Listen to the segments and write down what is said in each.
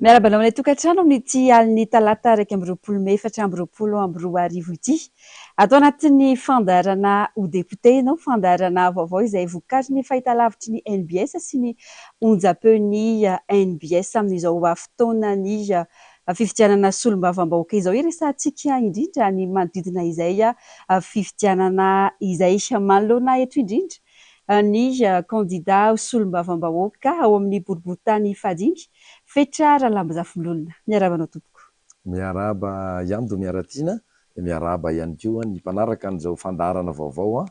Miarahaba anao any an-tokantrano amin'ity alin'ny talata 21 mey 2024 ity. Ato anatin'ny fandaharana Ho Député ianao, fandaharana vaovao izay vokarin'ny fahitalavitry ny NBS sy ny onjam-peon'ny NBS amin'izao fotoanan'ny fifidianana solombavambahoaka izao. Iresahantsika indrindra ny manodidina izay fifidianana izay. Manoloana eto indrindra ny kandida ho solombavambahoaka ao amin'ny boriborintany fahadimy, Fetra Ralambozafimbololona. Miarahaba anao tompoko. Miarahaba ihany Domiaratiana, dia miarahaba ihany koa ny mpanaraka an'izao fandaharana vaovao,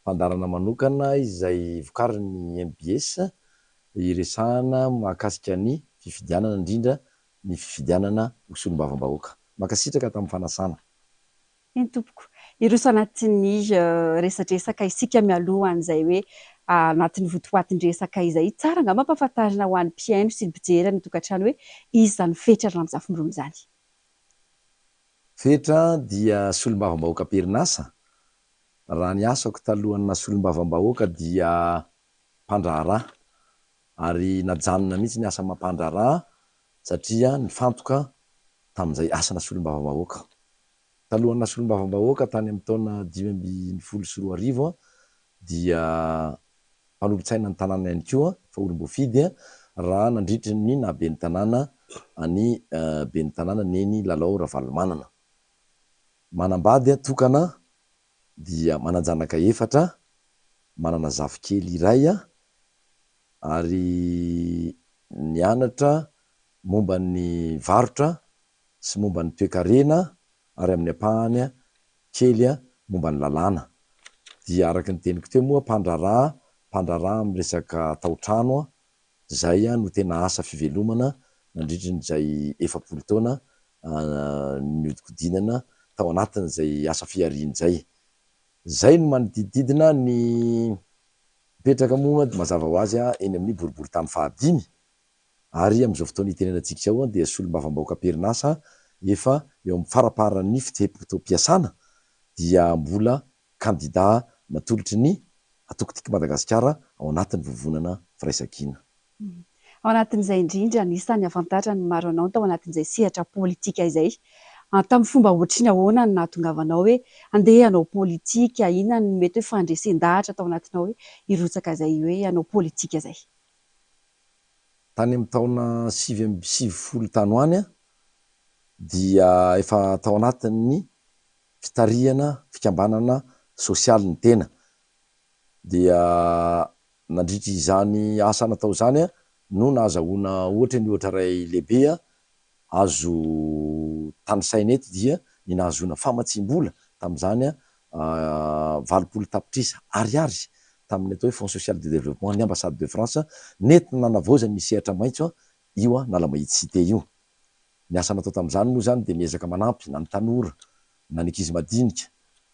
fandaharana manokana izay vokarin'ny mbs hiresahana mahakasika ny fifidianana indrindra ny fifidianana ho solombavambahoaka. Mankasitraka tamin'ny fanasana. Eny tompoko. Hiroso anatin'ny resadresaka isika mialoha an'izay hoe anatin'ny votoatin-dresaka izay. Tsara angamba ampahafantarina ho an'ny mpihaino sy ny mpijery any an-tokantrano hoe iza izany Fetra Ramizafimbirona izany. Fetra dia solombavambahoaka am-perinasa. Raha ny asako talohan'ny naha solombavambahoaka dia mpandraharaha ary najanona mihitsy ny asa maha mpandraharaha satria nifantoka tamin'izay asana solombavambahoaka. Talohan'ny naha solombavambahoaka tany amin'ny taona 2015 dia mpanolotsaina ny tanàna ihany koa fa olom-boafidy raha nandritry ny naha ben'ny tanàna an'i ben'ny tanàna Neny Lalao Ravalomanana. Manambady tokana dia manan-janaka efatra, manana zafikely iray ary nianatra momba ny varotra sy momba ny toekarena ary amin'ny ampahany kely momba ny lalàna. Dia araka ny teniko teo moa mpandraharaha, mpandraharaha amin'ny resaka tao-trano izay no tena asa fivelomana nandritry ny izay 40 taona nihodinkodinana tao anatin'izay asa fihariana izay. Izay no manodidididina ny mipetraka moa mazava ho azy eny amin'ny boriborintany fahadimy ary amin'izao fotoana itenenantsika izao dia solombavambahoaka am-perinasa efa eo amin'ny faramparan'ny fe-potoam-piasana dia mbola kandida natolotry ny Antoko Tiako Madagasikara ao anatin'ny vovonana Firaisankina. Ao anatin'izay indrindra, anisan'ny ahafantaran'ny maro anao tao anatin'izay sehatra politika izay. Tamin'ny fomba ohatry ny ahoana no nahatongavanao hoe handeha hanao politika? Inona no mety hoe fandresen-dahatra tao anatinao hoe hirotsaka izay hoe hanao politika izay? Tany amin'ny taona 99 tany ho any dia efa tao anatin'ny fitarihana fikambanana sosialy ny tena. Dia nandritra izany asa natao izany no nahazahoana ohatra ny ohatra iray lehibe azo tanisaina eto dia ny nahazoana famatsiam-bola tamin'izany 80 tapitrisa ariary tamin'ny atao hoe Fonds social de développement ny Ambassade de France nentina nanavaozana ny sehatra maitso io Analamahitsy Cité io. Ny asa natao tamin'izany moa izany dia miezaka manampy na ny tanora na ny ankizy madinika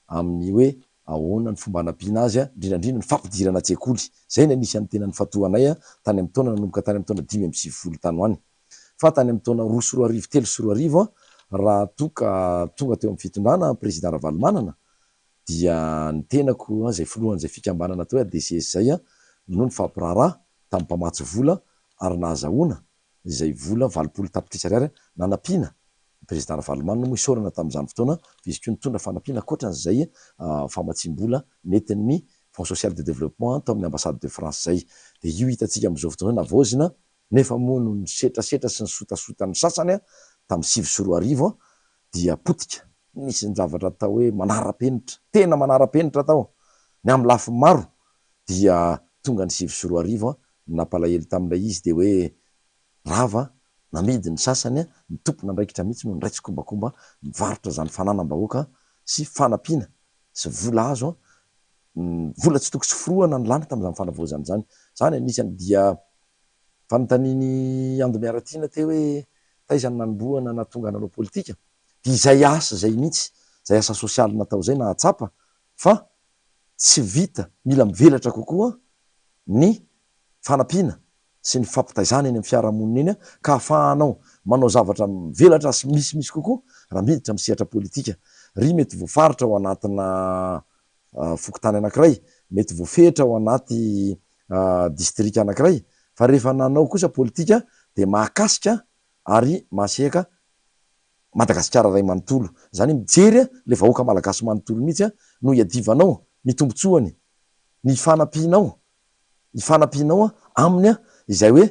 amin'ny hoe ahoana ny fomba hanampiana azy, indrindra indrindra ny fampidirana an-tsekoly. Izay no anisan'ny tena nifantohanay tany amin'ny taona nanomboka tany amin'ny taona 95 tany ho any. Fa tany amin'ny taona 2002, 2003, raha toa ka tonga teo amin'ny fitondrana Président Ravalomanana dia ny tenako izay filohan'izay fikambanana atao hoe ADCS izay no nifampiraharaha tamin'ny mpamatsy vola ary nahazahoana izay vola 80 tapitrisa ariary nanampiana ny Président Ravalomanana moa isaorana tamin'izany fotoana fa izy koa nitondra fanampiana ankoatran'izay famatsiam-bola nentin'ny Fonds social de développement tao amin'ny Ambassade de France izay. Dia io hitantsika amin'izao fotoana izao navaozina nefa moa noho ny setrasetra sy ny sotasotan'ny sasany tamin'ny 2009 dia potika. Nisy ny zavatra atao hoe manara-penitra, tena manara-penitra tao, ny amin'ny lafiny maro dia tonga ny 2009, ny nampalahelo tamin'ilay izy dia hoe rava, namidy ny sasany, ny tompon'andraikitra mihitsy no niray tsikombakomba nivarotra izany fananam-bahoaka sy fanampiana sy vola azo, vola tsy toko tsy forohana ny lany tamin'izany fanavaozana izany. Izany anisany dia fanontanian'i Ando Miaratiana teo hoe taiza no nanombohana nahatonga nanao politika? Dia izay asa izay mihitsy, izay asa sosialy natao izay nahatsapa fa tsy vita, mila mivelatra kokoa ny fanampiana sy ny fampitaizana eny amin'ny fiarahamonina eny ka ahafahanao manao zavatra mivelatra sy misimisy kokoa raha miditra amin'ny sehatra politika. Ry mety voafaritra ao anatina fokontany anankiray, mety voafetra ao anaty distrika anankiray fa rehefa nanao kosa politika dia mahakasika. ary mahasehaka Madagasikara iray manontolo. Izany hoe mijery ilay vahoaka malagasy manontolo mihitsy no iadivanao ny tombontsoany, ny hifanampianao, hifanampianao aminy izay hoe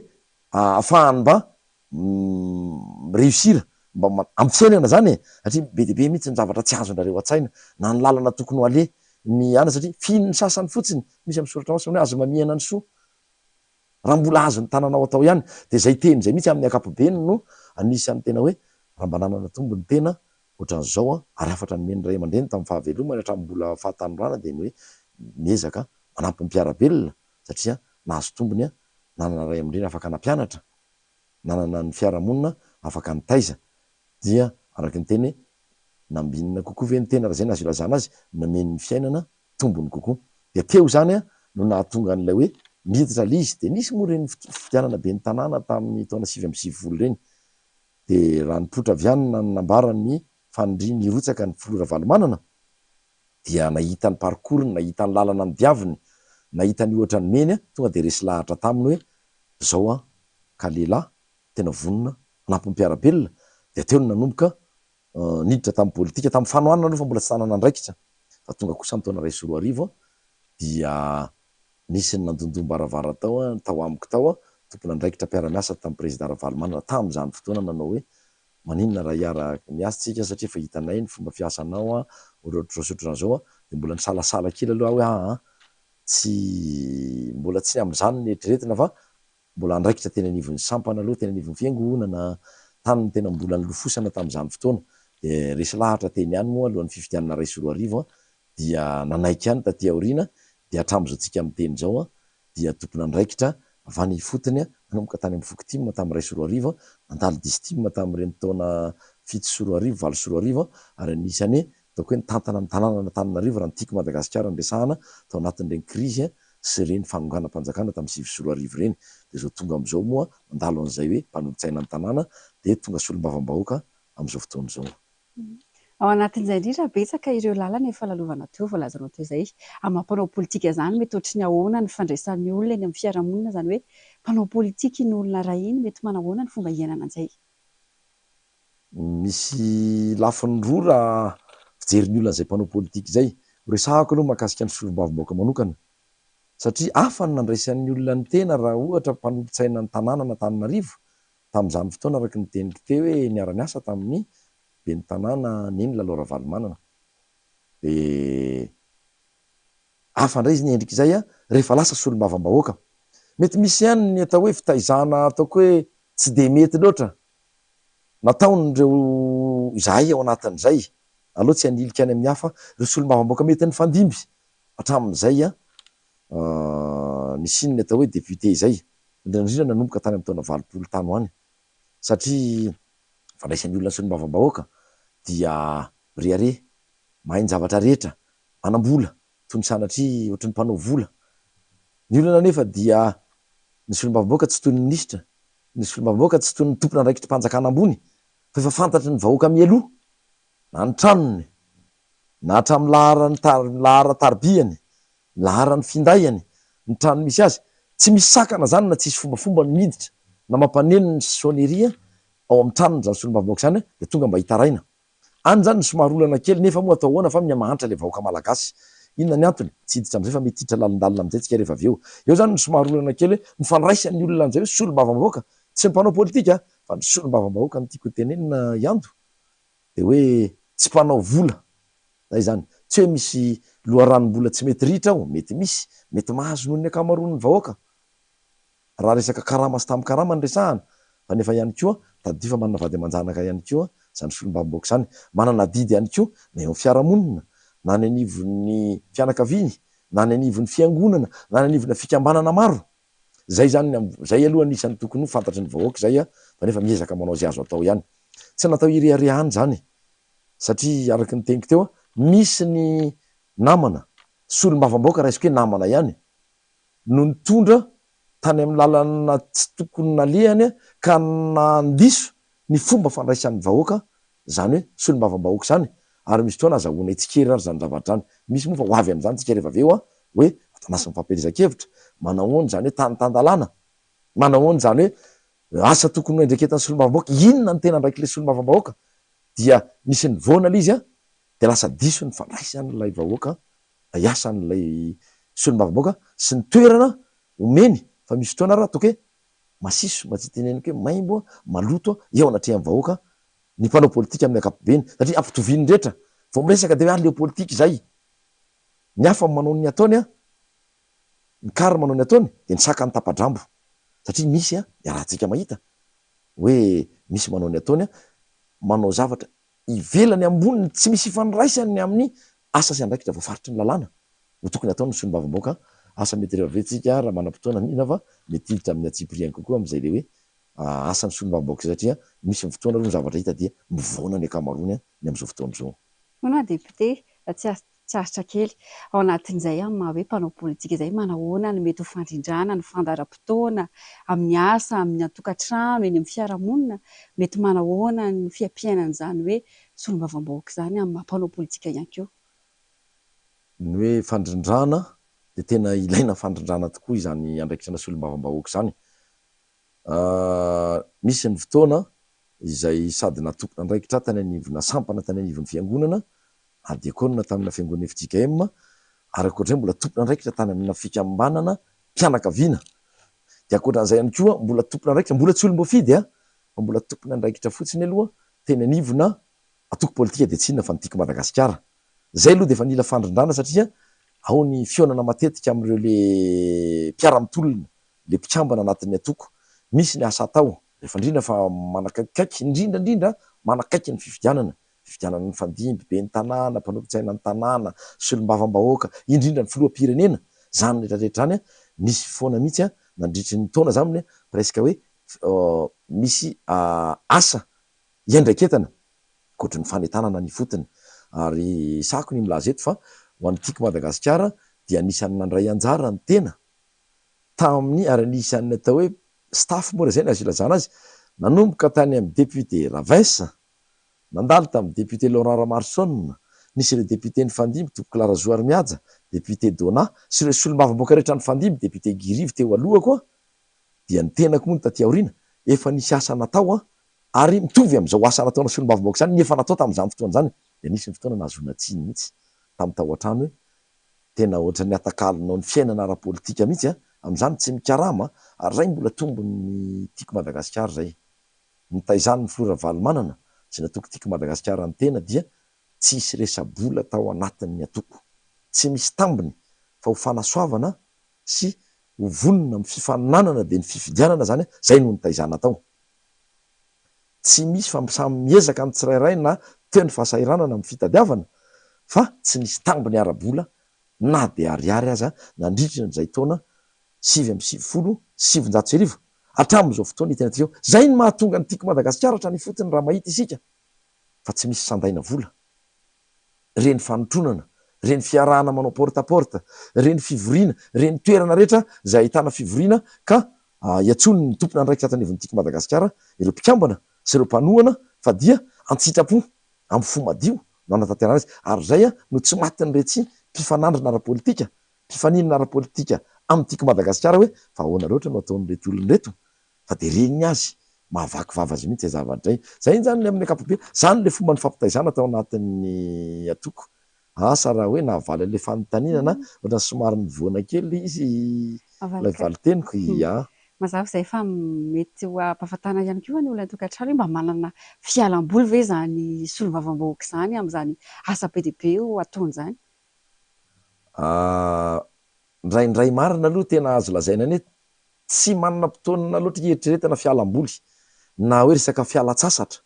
ahafahany mba mi-reussir mba amin'ny fiainana izany e! Satria be dia be mihitsy ny zavatra tsy azon-drareo an-tsaina na ny lalana tokony ho aleha, ny ana satria fihin'ny sasany fotsiny, misy amin'ny soratra masina hoe aza mamihana ny soa raha mbola azon'ny tananao atao ihany. Dia izay teny izay mihitsy amin'ny ankapobeny no anisan'ny tena hoe raha mba nanana tombony ny tena ohatran'izao an, ary hafatra nomen'ny ray aman-dreny tamin'ny fahavelomany hatramin'ny mbola fahatanorana dia ny hoe miezaka manampy ny mpiara-belona satria nahazo tombony an, nanana ray aman-dreny afaka nampianatra, nanana ny fiarahamonina afaka nitaiza dia araka ny teny hoe nambinina kokoa ve ny tena raha izay no azo ilazana azy, nomen'ny fiainana tombony kokoa. Dia teo izany no nahatonga an'ilay hoe niditra ilay izy. Dia nisy moa ireny fifidianana ben'ny tanàna tamin'ny taona 99 ireny. Dia raha nipoitra avy any na nambara ny faniriany hirotsaka ny filoha Ravalomanana dia nahita ny parcours-ny, nahita ny lalana nodiaviny, nahita ny ohatra nomeny, tonga dia resy lahatra taminy hoe izao aho ka lehilahy tena vonona hanampy ny mpiara-belona. Dia teo no nanomboka niditra tamin'ny politika, tamin'ny fanohanana aloha fa mbola tsy nanana andraikitra, fa tonga kosa ny taona 2001 dia nisy ny nandondom-baravara tao, tao amiko tao, tompon'andraikitra mpiara-miasa tamin'ny Prezida Ravalomanana tamin'izany fotoana nanao hoe maninona raha hiara-miasa tsika satria efa hitanay ny fomba fiasanao, ohatrohatr'izao sy ohatran'izao, dia mbola nisalasala kely aloha aho hoe aa tsy mbola tsy amin'izany no eritreretina fa mbola andraikitra teny anivon'ny sampana aloha, teny anivon'ny fiangonana, tany no tena mbola nilofosana tamin'izany fotoana. Dia resy lahatra teny ihany moa alohan'ny fifidianana 2001 dia nanaiky ihany taty aoriana, dia hatramin'izao tsika miteny izao dia tompon'andraikitra avy any ifotony, nanomboka tany amin'ny fokotim tamin'ny 2001, nandalo distim tamin'ireny taona 2007, 2008 ary anisan'ny ataoko hoe nitantana ny tanànan'Antananarivo raha ny tiako Madagasikara no resahana tao anatin'ireny krizy sy ireny fanonganam-panjakana tamin'ny 2009 ireny. Dia izao tonga amin'izao moa nandalo an'izay hoe mpanolotsaina ny tanàna dia tonga solombavambahoaka amin'izao fotoana izao. Ao anatin'izay indrindra, betsaka ireo lalana efa lalovana teo, voalazanao teo izay. Amin'ny maha mpanao politika izany, mety ohatry ny ahoana ny fandraisan'ny olona eny amin'ny fiarahamonina izany hoe mpanao politika iny olona iray iny, mety manahoana ny fomba iainana an'izay? Misy lafiny roa raha fijerin'ny olona an'izay mpanao politika izay. Horesahako aloha mahakasika ny solombavambahoaka manokana. Satria hafa ny nandraisan'ny olona ny tena raha ohatra mpanolotsaina ny tanànan'Antananarivo tamin'izany fotoana araka ny teniko teo hoe niara-niasa tamin'ny ben'ny tanàna Neny Lalao Ravalomanana. Dia hafa indray izy ny endrika izay rehefa lasa solombavambahoaka. Mety misy ihany ny atao hoe fitaizana ataoko hoe tsy dia mety loatra nataon'ireo izahay ao anatin'izay, aleo tsy hanilika any amin'ny hafa, ireo solombavambahoaka mety nifandimby hatramin'izay nisian'ny atao hoe député izay, indrindra indrindra nanomboka tany amin'ny taona 80 tany ho any, satria fandraisan'ny olona ny solombavambahoaka dia mirehareha, mahay ny zavatra rehetra, manam-bola, toy ny sanatria ohatry ny mpanao vola. Ny olana anefa dia ny solombavambahoaka tsy toy ny minisitra, ny solombavambahoaka tsy toy ny tompon'andraikitrim-panjakana ambony fa efa fantatry ny vahoaka mialoha na ny tranony, na hatramin'ny laharan'ny laharan-tarobihany, ny laharan'ny findaiany, ny trano misy azy. Tsy misy sakana izany na tsisy fombafomba ny miditra na mampaneno ny sonnerie ao amin'ny tranony izany solombavambahoaka izany dia tonga mba hitaraina. Any zany no somary olana kely nefa moa atao ahoana fa miha-mahantra ilay vahoaka malagasy. Inona ny antony? Tsy hiditra amin'izay fa mety hiditra lalindalina amin'izay tsika rehefa avy eo. Eo zany no somary olana kely hoe ny fandraisan'ny olona an'izay hoe solombavambahoaka, tsy ny mpanao politika fa ny solombavambahoaka no tiako ho tenenina Iando dia hoe tsy mpanao vola zay zany. Tsy hoe misy loharanom-bola tsy mety ritra ao, mety misy, mety mahazo noho ny ankamaroan'ny vahoaka. Raha resaka karama sy tambin-karama no resahana, fa nefa ihany koa tadidio fa manana vady aman-janaka ihany koa izany solombavambahoaka izany, manana adidy ihany koa na eo amin'ny fiarahamonina, na any anivon'ny fianakaviany, na any anivon'ny fiangonana, na any anivona fikambanana maro. Izay izany ny izay aloha anisan'ny tokony ho fantatry ny vahoaka izay fa nefa miezaka manao izay azo atao ihany. Tsy natao hireharehana izany satria araka ny teniko teo, misy ny namana, solombavambahoaka raisiko hoe namana ihany, no nitondra tany amin'ny lalana tsy tokony nalehany ka nandiso ny fomba fandraisan'ny vahoaka izany hoe solombavambahoaka izany ary misy fotoana azahoanay tsikera ary izany zavatra izany. Misy moa fa ho avy amin'izany tsika rehefa avy eo hoe ato anatin'ny fampielezan-kevitra, manahoana izany hoe tany tan-dalàna, manahoana izany hoe. Asa tokony ho endreketan'ny solombavambahoaka, inona no tena andraikilay solombavambahoaka? Dia nisy nivoana ilay izy an, dia lasa diso ny fandraisan'ilay vahoaka hiasan'ilay solombavambahoaka sy ny toerana omeny fa misy fotoana ary ataoko hoe masiso mba tsy hiteneniko hoe maimbo, maloto eo anatrehan'ny vahoaka ny mpanao politika amin'ny ankapobeny satria ampitovian'ny rehetra, vao miresaka dia hoe aleo politika izay, ny hafa manao ny ataony an, ny kary manao ny ataony dia ny saka ny tapa-drambo satria misy an, iarahantsika mahita hoe misy manao ny ataony an, manao zavatra ivelany amboniny tsy misy ifandraisany amin'ny asa sy andraikitra voafaritry ny lalàna no tokony hataon'ny solombavambahoaka, asa mety rehefa avy eo tsika raha manam-potoana mino aho fa mety hiditra amin'ny antsipiriany kokoa amin'izay le hoe asan'ny solombavambahoaka izay satria misy ny fotoana aloha ny zavatra hita dia mivaona ny ankamaroany ny amin'izao fotoana izao. Hono hoa député, tsy Tsy aritra kely. Ao anatin'izay amin'ny maha hoe mpanao politika izay, manahoana no mety ho fandrindrana ny fandaharam-potoana amin'ny asa, amin'ny an-tokantrano, eny amin'ny fiarahamonina? Mety manahoana ny fiaimpiainan'izany hoe solombavambahoaka izany amin'ny maha mpanao politika ihany koa? Ny hoe fandrindrana dia tena ilaina fandrindrana tokoa izany andraikitra ana solombavambahoaka izany. Nisy ny fotoana izay sady naha-tompon'andraikitra ahy tany anivona sampana tany anivon'ny fiangonana, ary diakona tamina fiangonana fjkm, ary ankoatr'izay mbola tompon'andraikitra tany amina fikambanana mpianakaviana. Dia ankoatran'izay ihany koa mbola tompon'andraikitra, mbola tsy olom-boafidy aho, fa mbola tompon'andraikitra fotsiny aloha teny anivona antoko politika dia tsy inona fa ny Tiako Madagasikara. Izay aloha dia efa nila fandrindrana satria ao ny fihaonana matetika amin'ireo le mpiara-mitolona, le mpikambana anatin'ny antoko. Misy ny asa atao, rehefa indrindra fa manakaikikaiky, indrindra indrindra manakaiky ny fifidianana, fifidianana nifandimby, ben'ny tanàna, mpanolotsaina ny tanàna, solombavambahoaka, indrindra ny filoham-pirenena, izany rehetra rehetra izany nisy foana mihitsy nandritry ny taona izany presque hoe misy asa iandraiketana ankoatry ny fanentanana any ifotony. Ary sahako ny milaza eto fa ho an'ny Tiako Madagasikara dia anisan'ny nandray anjara ny tena tamin'ny ary anisan'ny atao hoe staff moa raha izay no azo ilazana azy, nanomboka tany amin'ny député Ravens, nandalo tamin'ny député Laurent Ramaroson, nisy ireo député nifandimby Tompokolahy Razoarimihaja, député Donat, sy ireo solombavambahoaka rehetra nifandimby, député Guy Rivo teo aloha koa, dia ny tenako moa no taty aoriana, efa nisy asa natao an, ary mitovy amin'izao asa nataona solombavambahoaka izany ny efa natao tamin'izany fotoana izany, dia nisy ny fotoana nahazoana tsiny mihitsy tamin'ny tao an-trano hoe tena ohatran'ny atakalonao ny fiainana ara-politika mihitsy an, amin'izany tsy mikarama, ary izay mbola tombon'ny Tiako Madagasikara izay. Nitaizan'ny filoha Ravalomanana sy ny antoko Tiako Madagasikara ny tena dia tsy hisy resa-bola tao anatin'ny antoko. Tsy misy tambiny fa ho fanasoavana sy ho vonona amin'ny fifaninanana dia ny fifidianana izany izay no nitaizana tao. Tsy misy fa samy miezaka ny tsirairay na teo ny fahasahiranana amin'ny fitadiavana fa tsy nisy tambiny ara-bola na dia ariary aza nandritra izay taona 1999 hatramin'izao fotoana itenentsika io. Izay no mahatonga ny Tiako Madagasikara hatrany ifotony raha mahita isika fa tsy misy sandaina vola. Ireny fanotronana, ireny fiarahana manao porte à porte, ireny fivoriana, ireny toerana rehetra izay ahitana fivoriana ka iantsoan'ny tompon'andraikitra ato anivon'ny Tiako Madagasikara ireo mpikambana sy ireo mpanohana fa dia an-tsitrapo, amin'ny fo madio no anatanterahana azy ary izay no tsy matin'iretsy mpifanandrina ara-politika, mpifaninana ara-politika amin'ny Tiako Madagasikara hoe fa ahoana loatra no ataon'ireto olona ireto fa dia reniny azy, mahavaky vava azy mihitsy izay zavatra izay. Izay izany ny amin'ny ankapobeny, izany ilay fomba nifampitaizana tao anatin'ny antoko. Asa raha hoe nahavaly an'ilay fanontaniana na ohatran'ny somary nivoana kely ilay izy ilay valin-teniko, ia. Mazava izay fa mety ho ampahafantarina ihany koa ny olona an-tokantrano hoe mba manana fialam-boly ve izany solombavambahoaka izany amin'izany asa be dia be ho ataony izany? Indraindray marina aloha tena azo lazaina ny hoe tsy manana fotoana loatra hieritreretana fialam-boly na hoe resaka fialan-tsasatra,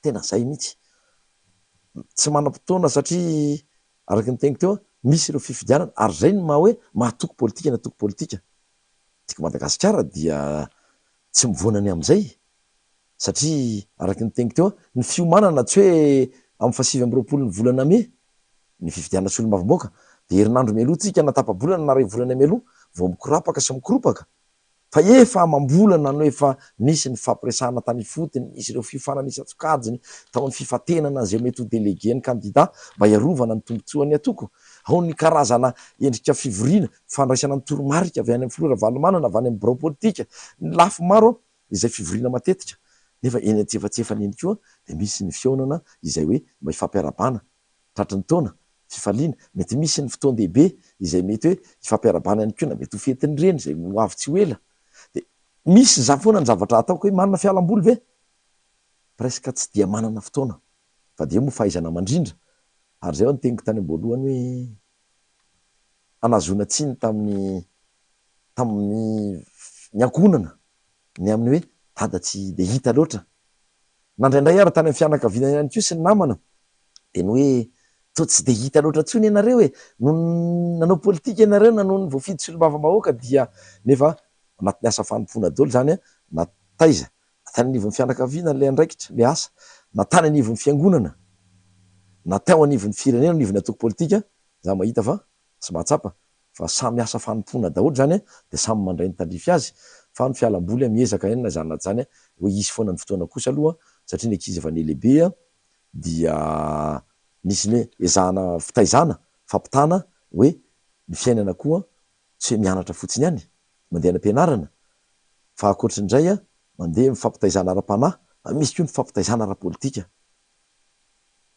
tena zay mihitsy. Tsy manam-potoana satria araka ny teniko teo, misy ireo fifidianana ary zay no maha hoe mahatoky politika ny antoko politika. Tiako Madagasikara dia tsy mivoana ny amin'izay satria araka ny teniko teo, ny fiomanana tsy hoe amin'ny faha 29 ny volana mey ny fifidianana solombavambahoaka dia herinandro mialoha tsika na tapa-bolana na iray volana mialoha vao mikorapaka sy mikoropaka fa efa amam-bolana no efa nisy ny fifampiresahana tany ifotony, nisy ireo fiofanana isan-tsokajiny, tao ny fifantenana izay mety ho delege ny kandida mba hiarovana ny tombontsoan'ny antoko, ao ny karazana endrika fivoriana, fandraisana ny toromarika avy any amin'ny filoha Ravalomanana, avy any amin'ny birao politika, ny lafiny maro. izay fivoriana matetika, nefa eny antsefatsefany eny koa dia misy ny fihaonana izay hoe mba hifampiarahabana tratry ny taona, fifaliana, mety misy ny fotoan-dehibe izay mety hoe hifampiarahabana ihany koa na mety ho fetin'ny reny izay ho avy tsy ho ela. Dia misy za foana ny zavatra ataoko hoe manana fialamboly ve? Presque tsy dia manana fotoana fa dia eo moa fahaizana mandrindra ary izay aho niteniko tany am-boalohany hoe hanazoana tsiny tamin'ny tamin'ny ny ankohonana ny amin'ny hoe dada tsy dia hita loatra. Na indraindray ary tany amin'ny fianakaviana ihany koa sy ny namana dia ny hoe toa tsy dia hita loatra intsony ianareo e! Nony nanao politika ianareo na nony voafidy solombavambahoaka dia nefa anatin'ny asa fanompoana daholo izany an, na taiza na tany anivon'ny fianakaviana ilay andraikitra, ilay asa, na tany anivon'ny fiangonana, na teo anivon'ny firenena, anivon'ny antoko politika, za mahita fa sy mahatsapa fa samy asa fanompoana daholo izany dia samy mandray ny tandrify azy fa ny fialamboly miezaka ihany na izany na tsy izany hoe hisy foana ny fotoana kosa aloha satria ny ankizy efa nihalehibe dia misy ny hoe ezahana fitaizana, fampitana hoe ny fiainana koa tsy hoe mianatra fotsiny ihany, mandeha any am-pianarana fa ankoatrin'izay mandeha mifampitaizana ara-panahy fa misy koa ny fampitaizana ara-politika.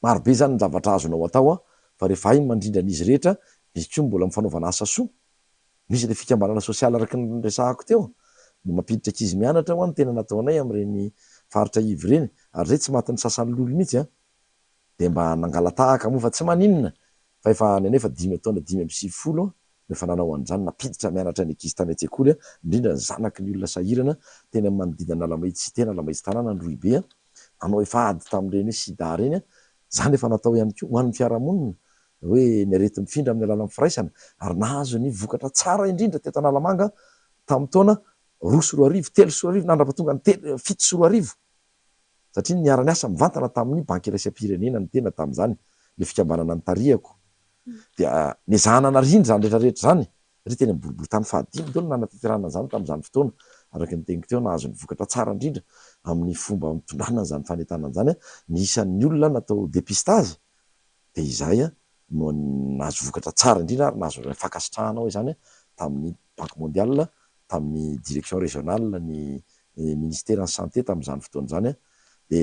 Maro be izany ny zavatra azonao atao an, fa rehefa hay ny mandrindra an'izy rehetra, misy koa ny mbola amin'ny fanaovana asa soa, misy ilay fikambanana sosialy araka ny noresahako teo, ny mampiditra ankizy mianatra hoa no tena nataonay amin'ireny faritra ivo ireny, ary izay tsy matin'ny sasany lolo mihitsy an, dia mba nangala-tahaka moa fa tsy maninona fa efa any anefa dimy taona 95 aho no efa nanao an'izany, nampiditra mianatra ny ankizy tany an-tsekoly indrindra ny zanaky ny olona sahirana teny amin'ny manodidina an'Alamahitsy sy tena Alamahitsy tanàna Androhibe an, nanao efa ady tamin'ireny hoe sida ireny an, izany efa natao ihany koa ho an'ny fiarahamonina hoe ny areti-mifindra amin'ny alalan'ny firaisana ary nahazo ny vokatra tsara indrindra teto Analamanga tamin'ny taona 2002, 2003 nandrapatonga ny telo, 2007. Satria niara-niasa mivantana tamin'ny Banky Iraisam-pirenena ny tena tamin'izany, ilay fikambanana nitarihako. Dia nezahana narindra izany rehetra rehetra izany, satria teny amin'ny boriborintany fahadimy daholo no nanatanterahana an'izany tamin'izany fotoana. Araka ny teniko teo, nahazo ny vokatra tsara indrindra amin'ny fomba nitondrana an'izany fanentanana izany ny isan'ny olona natao dépistage, dia izahay no nahazo vokatra tsara indrindra ary nahazo fankasitrahana aho izany tamin'ny Banque Mondiale, tamin'ny Direction Régionale ny Ministeran'ny Santé tamin'izany fotoana izany dia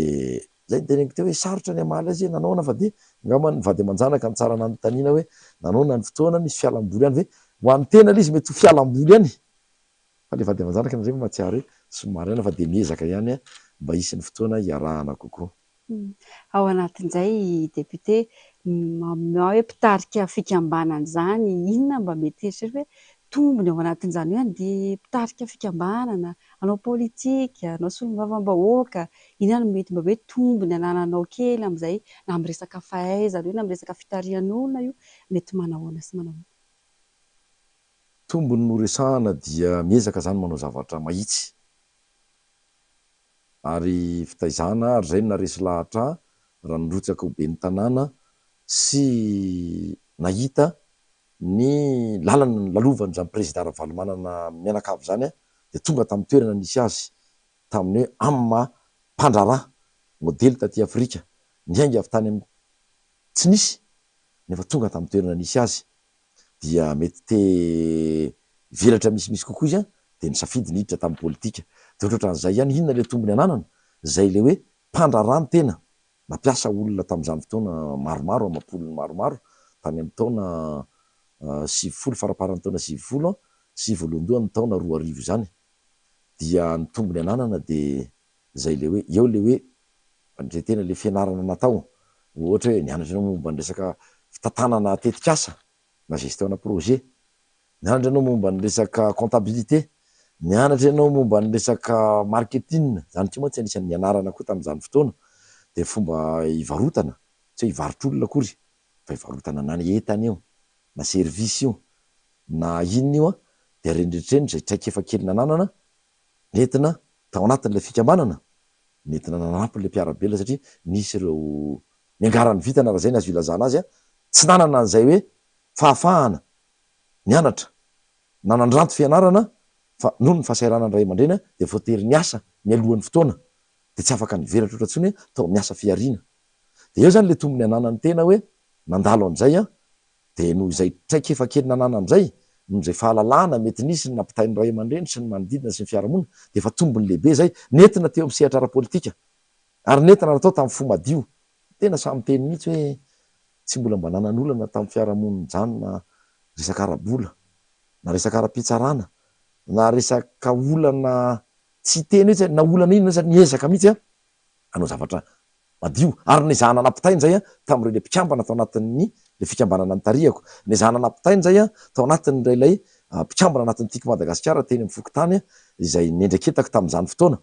izay no teneniko teo hoe sarotra ny hamaly azy hoe nanaona fa dia angamba ny vady aman-janaka no tsara nanontaniana hoe nanaona ny fotoana, nisy fialamboly ihany ve? Ho an'ny tena ilay izy mety ho fialamboly ihany fa ilay vady aman-janaka indraindray mahatsiaro hoe somary ihany fa dia miezaka ihany mba hisy ny fotoana hiarahana kokoa. Ao anatin'izay député na hoe mpitarika fikambanana izany, inona mba mety eritreritra hoe tombony ao anatin'izany hoe andeha mpitarika fikambanana, hanao politika, hanao solombavambahoaka, inona no mety mba hoe tombony anananao kely amin'izay na amin'ny resaka fahaizana io na amin'ny resaka fitarihan'olona io, mety manahoana sy manahoana? Tombony no resahana dia miezaka izany manao zavatra mahitsy. Ary fitaizana ary izay no naharesy lahatra ahy raha nirotsaka ho ben'ny tanàna sy nahita ny lalana nolalovan'izany Prezida Ravalomanana mianakavy izany aho dia tonga tamin'ny toerana nisy azy tamin'ny hoe amin'ny maha mpandraharaha modely taty Afrika niainga avy tany amin'ny tsy nisy nefa tonga tamin'ny toerana nisy azy dia mety te hivelatra misimisy kokoa izy dia nisafidy ny hiditra tamin'ny politika. Dia ohatrohatran'izay ihany, inona ilay tombony ananana? Izay ilay hoe mpandraharaha ny tena, nampiasa olona tamin'izany fotoana maromaro, amam-polony maromaro, tany amin'ny taona 90, faramparan'ny taona 90 sy voalohandohan'ny taona 2000 izany. Dia ny tombony ananana dia izay ilay hoe, eo ilay hoe ilay tena ilay fianarana natao, ohatra hoe nianatra ianao momba ny resaka fitantanana tetikasa na gestion ana projet, nianatra ianao momba ny resaka comptabilité, nianatra ianao momba ny resaka marketing, izany koa mantsy anisan'ny nianarana koa tamin'izany fotoana, dia fomba hivarotana, tsy hoe hivarotra olona akory fa hivarotana na ny entana io na service io na inona io an, dia ireny rehetra ireny izay traikefa kely nananana nentina tao anatin'ilay fikambanana, nentina nanampy ilay mpiara-belona satria nisy ireo niangaran'ny vintana raha izay ny azo ilazana azy, tsy nanana an'izay hoe fahafahana nianatra na nandranto fianarana fa noho ny fahasahiranan'ny ray aman-dreny dia voatery niasa mialohan'ny fotoana dia tsy afaka nivelatra oatra intsony tao amin'ny asa fihariana. Dia eo izany ilay tombony ananan'ny tena hoe nandalo an'izay dia noho izay traikefa kely nananany izay Noho izay fahalalana mety nisy ny nampitain'ny ray aman-dreny sy ny manodidina sy ny fiarahamonina dia efa tombony lehibe izay nentina teo amin'ny sehatra ara-politika ary nentina natao tamin'ny fo madio. Tena sahy miteny mihitsy hoe tsy mbola mba nanan'olana tamin'ny fiarahamonina izany na resaka ara-bola na resaka ara-pitsarana na resaka olana tsy hiteny hoe na olana inona aza niezaka mihitsy aho hanao zavatra madio ary nezahana nampitaina izay tamin'ireo ilay mpikambana tao anatin'ny ilay fikambanana nitarihako, nezahana nampitaina izay tao anatin'ireo ilay mpikambana anatin'ny Tiako Madagasikara teny amin'ny fokontany izay nendreketako tamin'izany fotoana,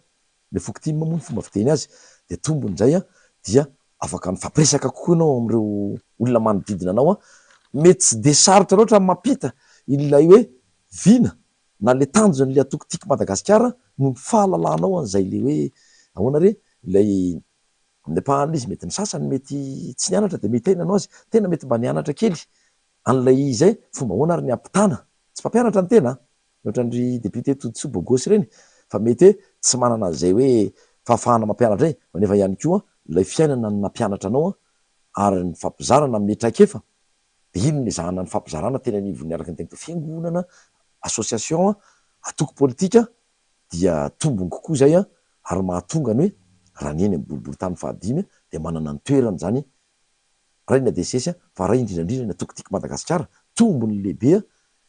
ilay fokotim moa ny fomba fiteny azy, dia tombony izay dia afaka mifampiresaka kokoa ianao amin'ireo olona manodidina anao, mety tsy dia sarotra loatra ny mampita ilay hoe vina na le tanjon'le antoko Tiako Madagasikara noho ny fahalalanao an'izay le hoe ahoana re ilay amin'ny ampahany izy mety ny sasany mety tsy nianatra dia mety hay nanao azy, tena mety mba nianatra kely an'ilay izy zay, fomba ahoana ary ny hampitana, tsy mpampianatra ny tena an, ohatran'ry député Todisoa Bogosy ireny fa mety hoe tsy manana an'izay hoe fahafahana mampianatra izay fa nefa ihany koa ilay fiainana no nampianatra anao ary ny fampizarana amin'ny traikefa Dia iny no nezahana nifampizarana teny anivon'ny araka ny teniko fiangonana, association, antoko politika dia tombony kokoa izay ary mahatonga ny hoe raha ny eny amin'ny boriborintany fahadimy dia manana ny toerany izany ray ny ADCS fa ray indrindra indrindra ny antoko Tiako Madagasikara, tombony lehibe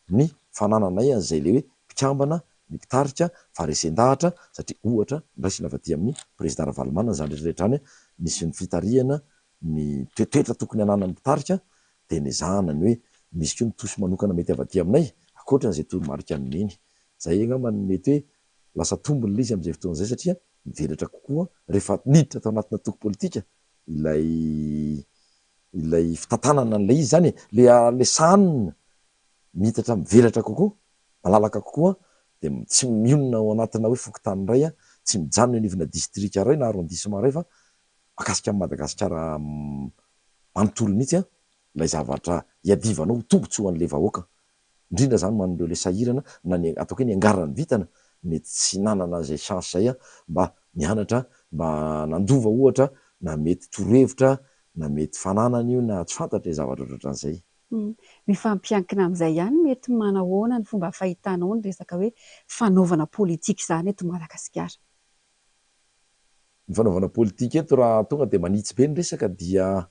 ny fanananay an'izay ilay hoe mpikambana, ny mpitarika, faharesen-dahatra satria ohatra noraisina avy aty amin'ny Président Ravalomanana izany rehetra rehetra izany nisy ny fitarihana ny toetoetra tokony hananan'ny mpitarika dia nezahana ny hoe misy koa ny tosy manokana mety avy aty aminay ankoatra an'izay toromarika nomeny. Izay angamba no mety hoe lasa tombony ilay izy amin'izay fotoana izay satria mivelatra kokoa rehefa niditra tao anatina antoko politika ilay ilay fitantanana an'ilay izy izany e, ilay ilay sahanina miitatra mivelatra kokoa, malalaka kokoa dia tsy mionona ao anatina hoe fokontany iray, tsy mijanona eo anivona distrika iray na arrondissement iray fa mahakasika an'i Madagasikara manontolo mihitsy ilay zavatra iadivanao ho tombotsoan'ilay vahoaka, indrindra izany ho an'ireo ilay sahirana na ny ataoko hoe niangaran'ny vintana mety tsy nanana an'izay chance izay mba nianatra, mba nandova ohatra na mety torohevitra na mety fananana io na tsy fantatra e, zavatra ohatran'izay. Mifampiankina amin'izay ihany mety manahoana ny fomba fahitanao ny resaka hoe fanaovana politika izany eto Madagasikara? Ny fanaovana politika eto raha tonga dia manitsy be ny resaka dia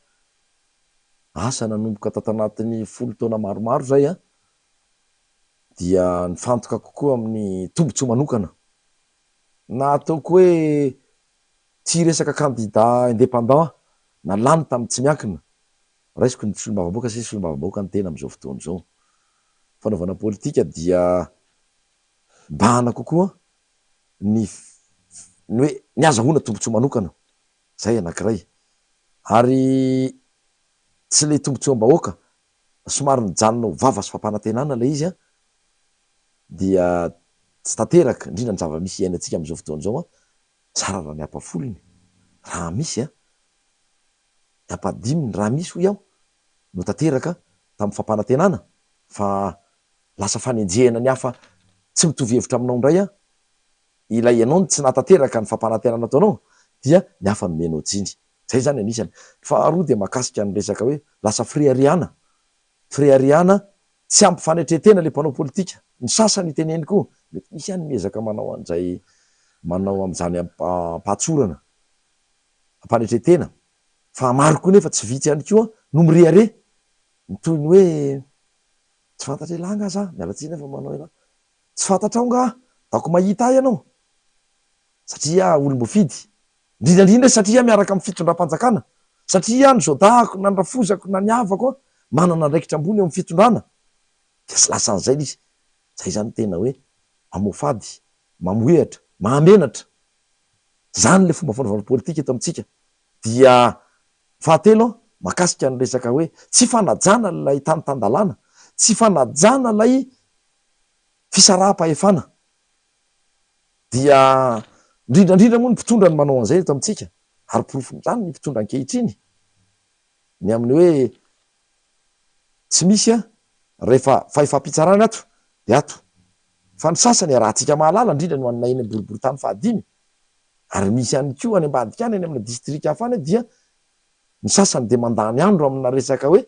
asa nanomboka tato anatin'ny folo taona maromaro izay an, dia nifantoka kokoa amin'ny tombotsoa manokana. Na ataoko hoe tsy hiresaka kandida indépendant na lany tamin'ny tsy miankina, raisiko ny solombavambahoaka satria solombavambahoaka ny tena amin'izao fotoana izao. Fanaovana politika dia mibahana kokoa ny ny hoe ny azahoana tombotsoa manokana, zay anankiray, ary tsy le tombotsoam-bahoaka somary nijanona ho vava sy fampanantenana ilay izy an, dia tsy tanteraka, indrindra ny zava-misy iainantsika amin'izao fotoana izao an, zara raha ny ampahafolony raha misy an, ny ampahadiminy raha misy hoy aho no tanteraka tamin'ny fampanantenana fa lasa fanenjehana ny hafa tsy mitovy hevitra aminao indray an, ilay ianao no tsy nahatanteraka ny fampanantenana nataonao dia ny hafa nomenao tsiny. Izay izany anisany. Faharoa dia mahakasika ny resaka hoe lasa fireharehana, fireharehana tsy ampy fanetren-tena ilay mpanao politika, ny sasany iteneno koa, mety misy ihany miezaka manao an'izay manao amin'izany am-pahatsorana, am-panetren-tena fa maro koa nefa tsy vitsy ihany koa no mirehareha, ny toy ny hoe Tsy fantatr'elah nga za? Miala tsiny aho fa manao elah. Tsy fantatrao nga? Daoko mahita ahy ianao. Satria aho olom-boafidy. Indrindra indrindra satria aho miaraka amin'ny fitondram-panjakana. Satria aho ny zaodahako na ny rafozako na ny havako manana andraikitra ambony eo amin'ny fitondrana. Dia tsy lasa an'izay ilay izy. Izay izany tena hoe mamoafady, mamohehatra, mahamenatra. Izany ilay fomba fanaovana politika eto amintsika. Dia Fahatelo, mahakasika ny resaka hoe tsy fanajana ilay tany tan-dalàna, tsy fanajana ilay fisaraham-pahefana. Dia indrindra indrindra moa ny mpitondra no manao an'izay eto amintsika, ary porofon'izany ny mpitondra ankehitriny, ny amin'ny hoe tsy misy rehefa fahefam-pitsarana ato dia ato. Fa ny sasany iarahantsika mahalala, indrindra ny ho an'ny eny amin'ny boriborintany fahadimy, Ary misy ihany koa any ambadika any, any amina distrika hafa any dia ny sasany dia mandany andro amina resaka hoe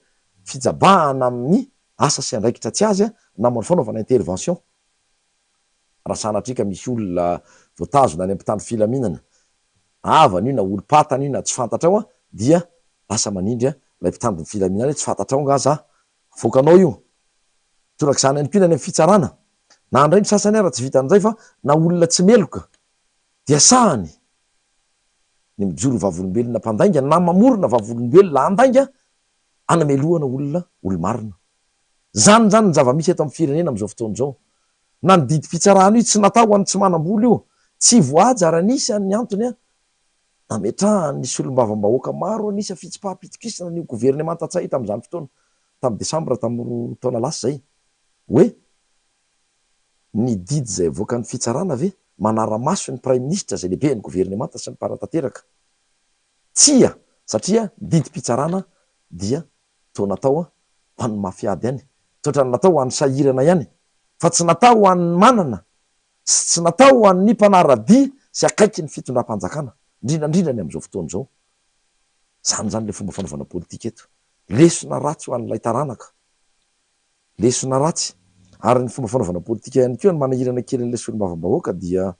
fijabahana amin'ny asa sy andraikitra tsy azy na manao fanaovana intervention. Raha sanatria ka misy olona voatazona any amin'ny mpitandro filaminana, havana io na olom-patana io na tsy fantatrao dia lasa manindry ilay mpitandro ny filaminana hoe tsy fantatrao angaha za? Avoakanao io. Torak'izany ihany koa ny any amin'ny fitsarana. Na indray ny sasany ara tsy vitan'izay fa na olona tsy meloka dia sahany ny mijoro vavolombelona mpandainga na mamorona vavolombelona handainga anamelohana olona olo-marina. Izany izany ny zava-misy eto amin'ny firenena amin'izao fotoana izao. Na ny didim-pitsarana io tsy natao ho an'ny tsy manam-bola io, tsy voahaja ary anisan'ny antony nametrahan'ny solombavambahoaka maro an'isa fitsipaham-pitokisana an'io governemanta Ntsay tamin'izany fotoana, tamin'ny desambra tamin'ny roa taona lasa izay, hoe ny didy izay avoakan'ny fitsarana ve manara-maso ny praiminisitra izay lehiben'ny governemanta sy ny mpanatanteraka? Tsia, satria ny didim-pitsarana dia toa natao ho an'ny mafy ady ihany, toa ohatran'ny natao ho an'ny sahirana ihany, fa tsy natao ho an'ny manana sy tsy natao ho an'ny mpanara-dia sy akaiky ny fitondram-panjakana, indrindra indrindra ny amin'izao fotoana izao. Izany izany ilay fomba fanaovana politika eto. Lesona ratsy ho an'ilay taranaka. Lesona ratsy. Ary ny fomba fanaovana politika ihany koa, ny manahirana kely an'ilay solombavambahoaka dia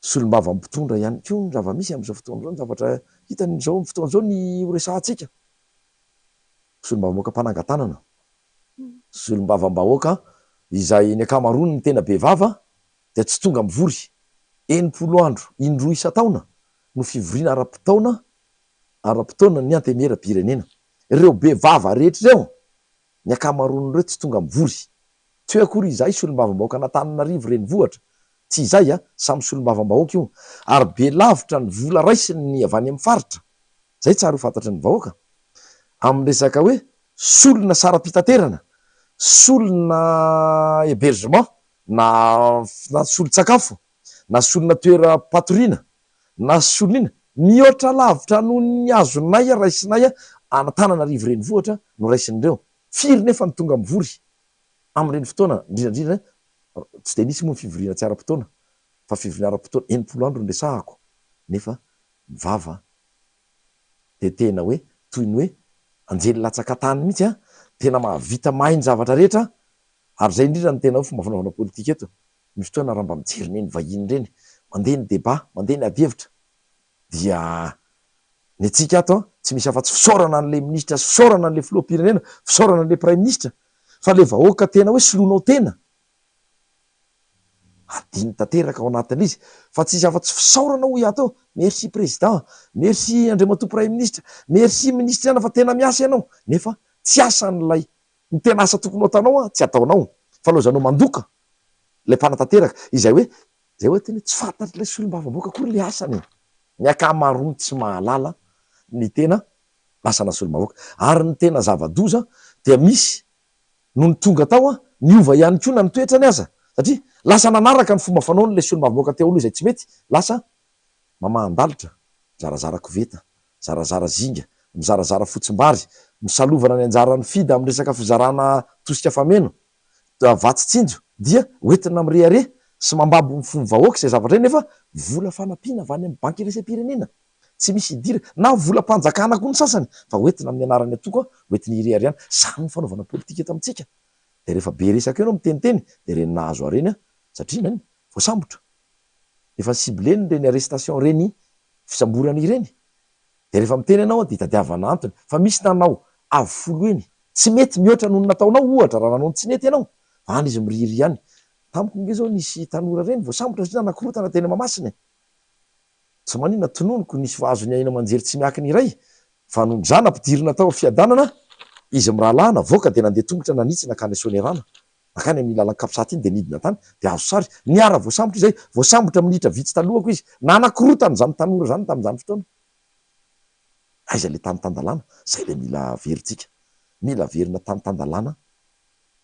Solombava mpitondra ihany koa ny zava-misy amin'izao fotoana izao, ny zavatra hita amin'izao fotoana izao ny horesahantsika. Solombavambahoaka mpanangan-tanana, solombavambahoaka izay ny ankamaroany ny tena be vava dia tsy tonga mivory. 60 andro, indroa isan-taona no fivoriana ara-potoana ara-potoana ny Antenimieram-pirenena. Ireo be vava rehetra ireo Ny ankamaroan'ireo tsy tonga mivory. Tsy hoe akory izahay solombavambahoakan'Antananarivo renivohitra, tsy izay a, samy solombavambahoaka io, ary be lavitra ny vola raisiny ny avy any amin'ny faritra. Izay tsara ho fantatry ny vahoaka. Amin'ny resaka hoe solona saram-pitaterana, solona hébergement na na solon-tsakafo, na solona toeram-patoriana, na solona inona, mihoatra lavitra noho ny azonay raisinay an'Antananarivo renivohitra no raisin'ireo. Firy nefa no tonga mivory amin'ireny fotoana, indrindra indrindra tsy dia nisy moa ny fivoriana tsy ara-potoana fa fivoriana ara-potoana 60 andro no resahako nefa ny vava dia tena hoe toy ny hoe anjely latsaka tany mihitsy an, tena mahavita mahay ny zavatra rehetra ary izay indrindra no tena hoe fomba fanaovana politika eto. Misy fotoana raha mba mijery ireny vahiny ireny, mandeha ny débat, mandeha ny adihevitra, dia ny antsika ato an, tsy misy afa-tsy fisaorana an'ilay minisitra sy fisaorana an'ilay filoham-pirenena, fisaorana an'ilay praiminisitra, fa ilay vahoaka tena hoe soloinao tena, adino tanteraka ao anatin'ilay izy, fa tsisy afa-tsy fisaorana hoy ato eo, merci président, merci andriamatoa praiminisitra, merci minisitra ihany fa tena miasa ianao, nefa tsy asan'ilay Ny tena asa tokony ho ataonao tsy ataonao fa laozanao mandoka ilay mpanatanteraka izay hoe izay hoe tena tsy fantatr'ilay solombavambahoaka akory ilay asany e! Ny ankamaroany tsy mahalala ny tena asana solombavambahoaka ary ny tena zava-doza dia misy nony tonga tao niova ihany koa na ny toetrany aza satria lasa nanaraka ny fomba fanaony ilay solombavambahoaka teo aloha izay tsy mety lasa mamahan-dalitra, mizarazara koveta, mizarazara zinga, mizarazara fotsimbary, misalovana ny anjaran'ny FIDA amin'ny resaka fizarana tosika fameno, vatsy tsinjo, dia hoentina mirehareha sy mambabo ny fon'ny vahoaka izay zavatra izay nefa vola fanampiana avy any amin'ny banky iraisam-pirenena tsy misy idirana, na volam-panjakana koa ny sasany fa hoentina amin'ny anaran'ny antoko hoentina hireharehana. Izany ny fanaovana politika eto amintsika. Dia rehefa be resaka eo ianao miteniteny dia ireny nahazo harena satria nany voasambotra. Efa cibleny ireny arrestation ireny fisamborana ireny. Dia rehefa miteny ianao dia itadiavana antony. Fa misy nanao avo folo heny. Tsy mety mihoatra noho ny nataonao ohatra raha nanao ny tsy nety ianao. Fa any izy miriaria any. Tamiko nge zao nisy tanora ireny voasambotra satria nanakorotana teny Mahamasina e. Tsy maninona tononiko nisy azon'ny haino aman-jery tsy miankina iray fa nony za nampidirina tao Fiadanana izy mirahalahy navoaka dia nandeha tongotra nanitsy nankany Soanierana nankany amin'ny lalan'i Capsat iny dia nidina tany dia azo sary niara voasambotra izy zay voasambotra minitra vitsy talohako izy nanakorotana izany tanora izany tamin'izany fotoana aiza le tany tan-dalàna zay le mila averintsika mila averina tany tan-dalàna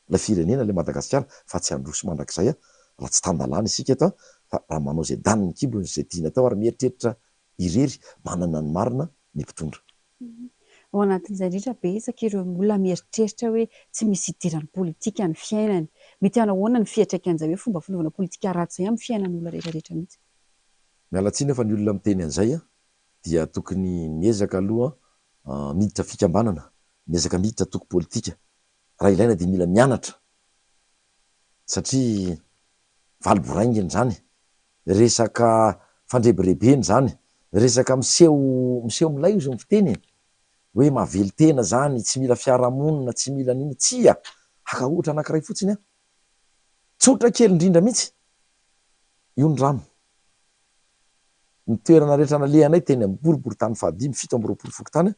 ilay firenena ilay Madagasikara fa tsy handroso mandrakizay raha tsy tan-dalàna isika eto fa raha manao izay danin'ny kibony sy izay tiany atao ary mieritreritra irery manana ny marina ny mpitondra. Ao anatin'izay indrindra, betsaka ireo olona mieritreritra hoe tsy misy idiran'ny politika ny fiainany. Mety hanao ahoana ny fiantraikan'izay hoe fomba fanaovana politika ratsy izay amin'ny fiainan'olona rehetra rehetra mihitsy? Miala tsiny fa ny olona miteny an'izay dia tokony miezaka aloha miditra fikambanana, miezaka miditra antoko politika, raha ilaina dia mila mianatra. Satria valy boraingina izany, resaka fandrebirebena izany, resaka miseho miseho milay ozy ny fiteny e! Hoe mahavelon-tena izany, tsy mila fiarahamonina, tsy mila n'inona, tsia! Haka ohatra anankiray fotsiny aho, tsotra kely indrindra mihitsy, io ny rano. Ny toerana rehetra nalehanay teny amin'ny boriborintany fahadimy, 27 fokontany,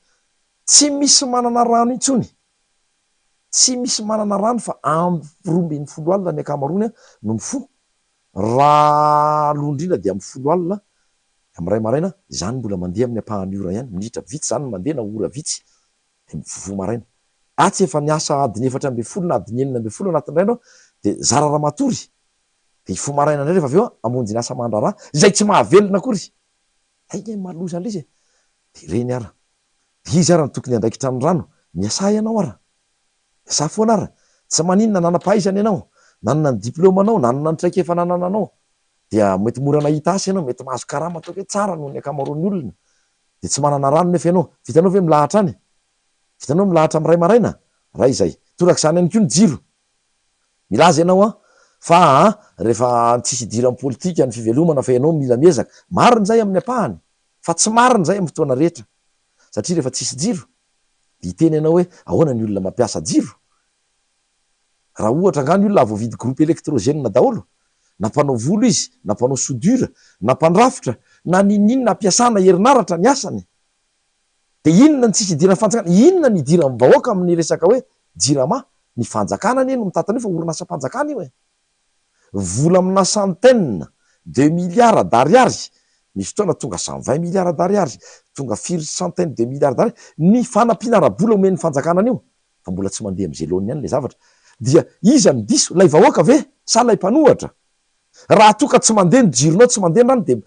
tsy misy manana rano intsony. Tsy misy manana rano fa amin'ny 12 alina ny ankamaroany no mifoha. Raha aloha indrindra dia amin'ny folo alina, amin'ny iray maraina, izany mbola mandeha amin'ny ampahany ora ihany, minitra vitsy izany no mandeha na ora vitsy dia mifoha maraina. Atsy efa niasa adiny 14 na adiny 16 anatin'ny iray andro aho dia zara raha matory dia hifoha maraina indray rehefa avy eo aho hamonjy ny asa aman-draharaha izay tsy mahavelona akory. Hay nge ny mahaloza an'ilay izy e! Dia ireny ara. Dia iza ara no tokony handraikitra ny rano? Miasà ianao ara! Miasà foana ara! Tsy maninona nanam-pahaizana ianao, nanana ny diplaomanao, nanana ny traikefa nanananao. Dia mety mora nahita asa ianao, mety mahazo karama ataoko hoe tsara noho ny ankamaroan'ny olona. Dia tsy manana rano nefa ianao. Vitanao ve milahatra any? Vitanao milahatra amin'ny iray maraina? Ray izay. Torak'izany ihany koa ny jiro. Milaza ianao an, fa an, rehefa tsisy idiran'ny politika ny fivelomana fa ianao mila miezaka. Marina izay amin'ny ampahany, fa tsy marina izay amin'ny fotoana rehetra. Satria rehefa tsisy jiro, dia hiteny ianao hoe ahoana ny olona mampiasa jiro? Raha ohatra angaha ny olona voavidy groupe électrogène daholo, na mpanao volo izy, na mpanao soudure, na mpandrafitra, na n'inon'inona ampiasana herinaratra ny asany. Dia inona ny tsisy idiran'ny fanjakana? Inona ny idiran'ny vahoaka amin'ny resaka hoe jirama? Ny fanjakana anie no mitantana io fa orinasam-panjakana io e! Vola amina centaine de milliards d'ariary, misy fotoana tonga 120 milliards d'ariary, tonga firy centaine de milliards d'ariary ny fanampiana ara-bola omen'ny fanjakana an'io, fa mbola tsy mandeha amin'izay laoniny ihany ilay zavatra. Dia iza no diso? Ilay vahoaka ve sa ilay mpanohatra? Raha toa ka tsy mandeha ny jironao, tsy mandeha ny rano dia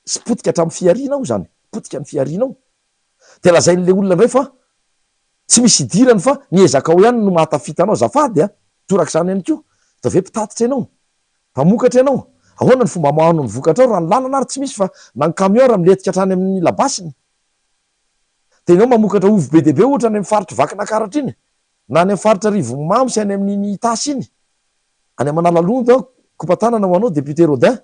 sy potika hatramin'ny fihariana ao izany, potika ny fihariana ao. Dia lazain'ilay olona indray fa tsy misy idirany fa ny ezakao ihany no mahatafita anao, azafady a! Torak'izany ihany koa, atao ve mpitatitra ianao? Mpamokatra ianao? Ahoana ny fomba amoahano ny vokatrao raha ny lalana ary tsy misy fa na ny camion ary milentika hatrany amin'ny labasiny? Dia ianao mamokatra ovy be dia be ohatra any amin'ny faritr'i Vakinakaratra iny, na any amin'ny faritra Arivonimamo sy any amin'iny Itasy iny, any Manalalondo, Kopatanana ho anao député Rodin.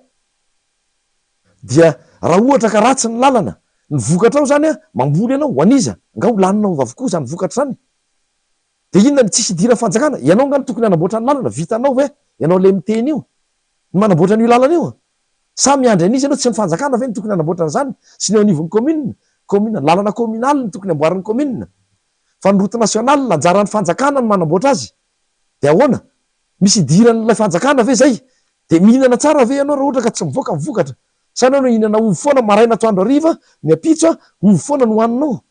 Dia raha ohatra ka ratsy ny lalana, ny vokatrao izany an, mamboly ianao, ho an'iza? Angaha ho laninao avokoa izany vokatra izany? Dia inona no tsisy idiran'ny fanjakana? Ianao angaha no tokony hanamboatra ny lalana? Vitanao ve ianao ilay miteny io ny manamboatra an'io lalana io? Sa miandry an'iza ianao? Tsy ny fanjakana ve no tokony hanamboatra an'izany sy ny eo anivon'ny commune? Commune, lalana communale no tokony amboarin'ny commune. Fa ny route nationale, anjaran'ny fanjakana no manamboatra azy. Dia ahoana? Misy idiran'ilay fanjakana ve izay? Dia mihinana tsara ve ianao raha ohatra ka tsy mivoaka ny vokatra? Sa ianao no hihinana ovy foana maraina atoandro hariva, ny ampitso an, ovy foana no hohaninao?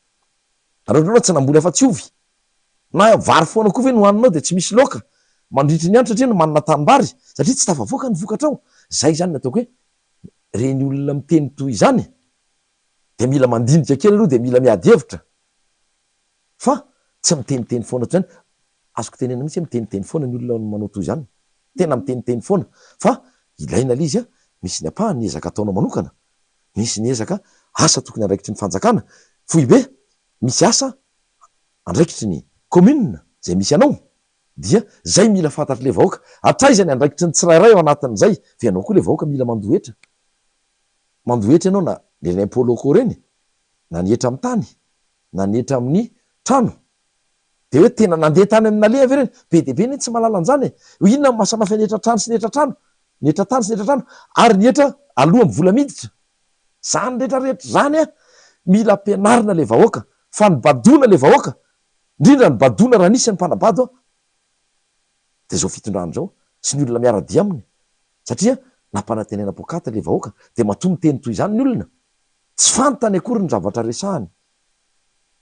Raha ohatra ianao tsy namboly afa-tsy ovy, na vary foana koa ve no hohaninao dia tsy misy laoka mandritry ny andro satria ianao manana tanimbary, satria tsy tafavoaka ny vokatrao. Izay izany no ataoko hoe ireny olona miteny toy izany dia mila mandinika kely aloha dia mila miady hevitra. Fa tsy miteniteny foana toy izany, azoko tenenina mihitsy hoe miteniteny foana ny olona manao toy izany, tena miteniteny foana, fa ilaina ilay izy an, misy ny ampahany ny ezaka ataonao manokana, misy ny ezaka asa tokony andraikitry ny fanjakana, foibe, misy asa andraikitry ny commune izay misy anao, dia zay mila fantatr'ilay vahoaka, hatraiza ny andraikitry ny tsirairay ao anatin'izay, fa ianao koa ilay vahoaka mila mandoa hetra, mandoa hetra ianao na ireny impôts locaux ireny, na ny hetra amin'ny tany, na ny hetra amin'ny trano. Dia hoe tena nandeha tany amin'ny naleha ve ireny? Be dia be anie tsy mahalala an'izany e! Hoe inona no mahasamafy ny hetra trano sy ny hetra trano? Ny hetra tany sy ny hetra trano? Ary ny hetra aloa amin'ny vola miditra? Izany rehetra rehetra izany an, mila ampianarina ilay vahoaka, fa ny badoana ilay vahoaka, indrindra ny badoana raha nisy ny mpanabado an, dia izao fitondrana izao sy ny olona miara-dia aminy, satria nampanantenaina poakaty ilay vahoaka, dia matoa miteny toy izany ny olona, Tsy fantany akory ny zavatra resahany.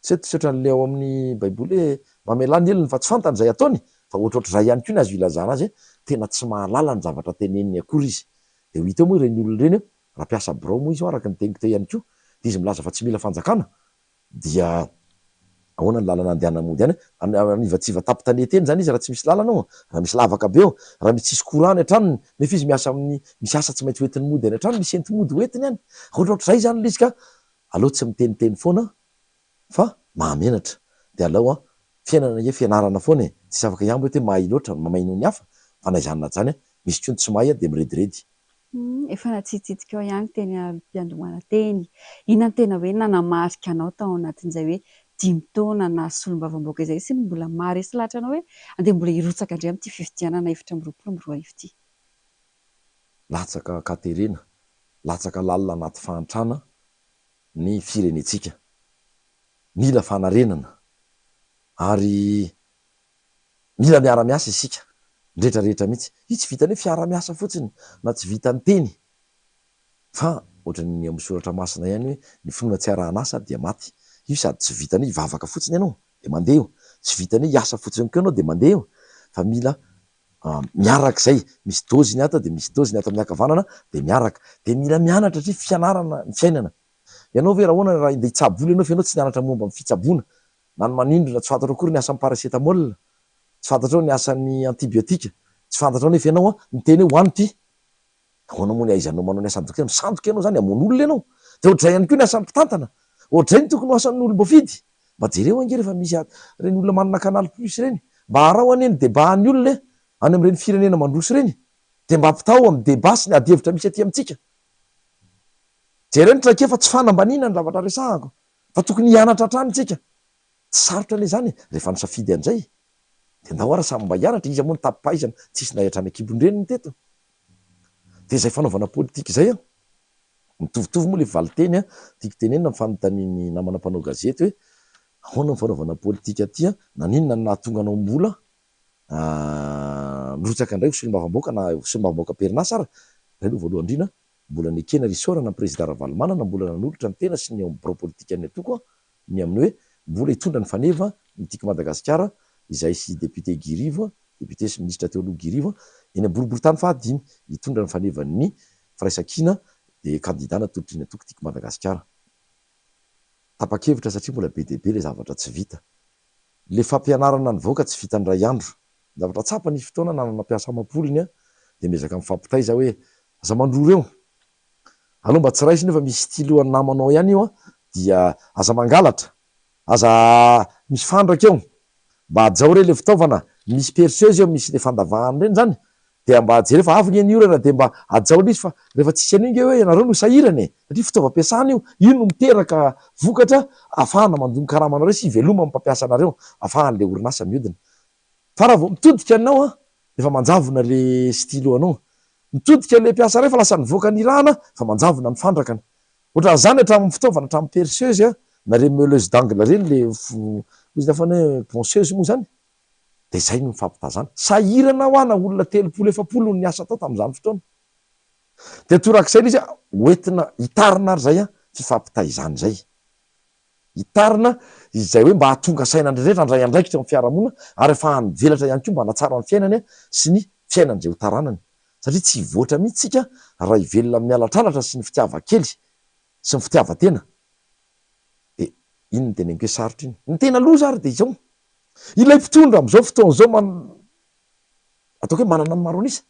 Tsy hoe tsy ohatran'ilay ao amin'ny baiboly hoe mamelà ny helony fa tsy fantany izay ataony, fa ohatrohatr'izay ihany koa ny azo ilazana azy hoe tena tsy mahalala ny zavatra teneniny akory izy. Dia ho hita eo moa ireny olona ireny hoe raha mpiasa birao moa izy araka ny teniko teo ihany koa dia izy milaza fa tsy mila fanjakana dia ahoana ny lalana andehanana mody any? Anivatsiva tampon-tanety eny izany izy raha tsy misy lalana ao, raha misy lavaka be ao, raha misy tsisy courant any an-tranony, nefa izy miasa amin'ny, misy asa tsy maintsy hoentiny mody any an-trano, misy enti-mody hoentiny any. Ohatrohatr'izay izany ilay izy ka aleo tsy miteniteny foana fa mahamenatra. Dia aleo an, fiainana ange fianarana foana e, tsisy afaka hihambo eto hoe mahay loatra, mamay noho ny hafa. Fa na izany na izany, misy koa ny tsy mahay dia mirediredy. Efa natsitsidikao ihany teny am-piandohana teny. Inona no tena hoe nanamarika anao tao anatin'izay hoe dimy taona naha solombavambahoaka izay sy ny mbola maharesy lahatra anao hoe andeha mbola hirotsaka indray amin'ity fifidianana 2024 ity? Latsaka an-katerena, latsaka lalina anaty fahantrana ny firenentsika. Mila fanarenana ary mila miara-miasa isika, ny rehetra rehetra mihitsy. Io tsy vitan'ny hoe fiara-miasa fotsiny na tsy vitan'ny teny fa ohatran'ny ao amin'ny soratra masina ihany hoe ny finoana tsy arahan'asa dia maty. Io sady tsy vitan'ny hoe hivavaka fotsiny ianao dia mandeha io, tsy vitan'ny hoe hiasa fotsiny koa ianao dia mandeha io fa mila miaraka izay, misy dôzy ny ato dia misy dôzy ny ato amin'ny ankavanana dia miaraka. Dia mila mianatra satria fianarana ny fiainana. Ianao ve raha ahoana raha handeha hitsabo olona ianao fa ianao tsy nianatra momba ny fitsaboana na ny manindrona, tsy fantatrao akory ny asan'ny paracétamol, tsy fantatrao ny asan'ny antibiotique, tsy fantatrao nefa ianao miteny hoe hoano ity. Ahoana moa ny ahaizanao manao ny asan'ny dokotera? Misandoka ianao izany, hamono olona ianao. Dia ohatr'izay ihany koa ny asan'ny mpitantana. Ohatr'izay no tokony ho asan'ny olom-boafidy. Mba jereo ange rehefa misy ireny olona manana canal plus ireny. Mba araho anie ny débat-n'ny olona e, any amin'ireny firenena mandroso ireny. Dia mba ampitahao amin'ny débat sy ny adihevitra misy aty amintsika. Jereo ny traikefa, tsy fanambaniana ny zavatra resahako, fa tokony hianatra hatrany isika. Tsy sarotra anie izany e, rehefa nisafidy an'izay dia ndao ara samy mba hianatra, iza moa no tapi-pahaizana, tsisy nahay hatrany an-kibon-dreniny teto. Dia izay fanaovana politika izay an, mitovitovy moa ilay valinteny an, tiako tenenina amin'ny fanontanian'ny namana mpanao gazety hoe ahoana ny fanaovana politika aty an, naninona no nahatonga anao mbola nirotsaka indray ho solombavambahoaka na ho solombavambahoaka am-perinasa ara, izay aloha voalohany indrindra, mbola nekena ry isaorana ny Prezida Ravalomanana mbola nanolotra ny tena sy ny ao amin'ny birao politikan'ny antoko an, ny amin'ny hoe mbola hitondra ny faneva ny Tiako Madagasikara izay sy député Guy Rivo, député sy minisitra teo aloha Guy Rivo, eny amin'ny boriborintany fahadimy, hitondra ny fanevan'ny Firaisankina dia kandida natolotry ny antoko Tiako Madagasikara. Tapa-kevitra satria mbola be dia be ilay zavatra tsy vita. Ilay fampianarana ny vahoaka tsy vitan'ny iray andro. Ny zavatra tsapa nisy fotoana nanana mpiasa amam-polony aho dia miezaka mifampitaiza hoe aza mandrora eo. Aleo mba tsy raisina io fa misy stylo an'ny namanao ihany io an, dia aza mangalatra, aza misy fandraka eo, mba hajao re le fitaovana, misy perceuse eo, misy le fandavahana ireny zany, dia mba jereo fa avy nge ny orana dia mba hajao le izy fa rehefa tsisy an'io nge hoe ianareo no sahirana e, satria fitaovam-piasana io, io no miteraka vokatra ahafahana mandoa ny karamanareo sy hiveloman'ny mpampiasa anareo, ahafahan'le orinasa mihodina. Fa raha vao mitodika anao an, efa manjavona le stylo anao. Mitodika le mpiasa iray fa lasa nivoaka ny irahana fa manjavona ny fandrakany. Ohatran'izany hatramin'ny fitaovana, hatramin'ny perceuse an, na ireny meuleuse d'angle ireny le hozy ny hafa hoe ponceuse moa izany. Dia izay no nifampitazana. Sahirana hoa na olona 30, 40 no niasa tao tamin'izany fotoana. Dia torak'izay ilay izy an, hoentina hitarina ary izay an, fifampitaizana izay. Hitarina izay hoe mba hahatonga saina ny rehetra handray andraikitra eo amin'ny fiarahamonina ary ahafahany mivelatra ihany koa mba hanatsara ny fiainany sy ny fiainan'izay ho taranany. Satria tsy hivoatra mihitsy isika raha hivelona amin'ny halatralatra sy ny fitiavan-kely sy ny fitiavan-tena. Dia iny no teneniko hoe sarotra iny. Ny tena loza ary dia izao, ilay mpitondra amin'izao fotoana izao man, ataoko hoe manana ny maro an'isa,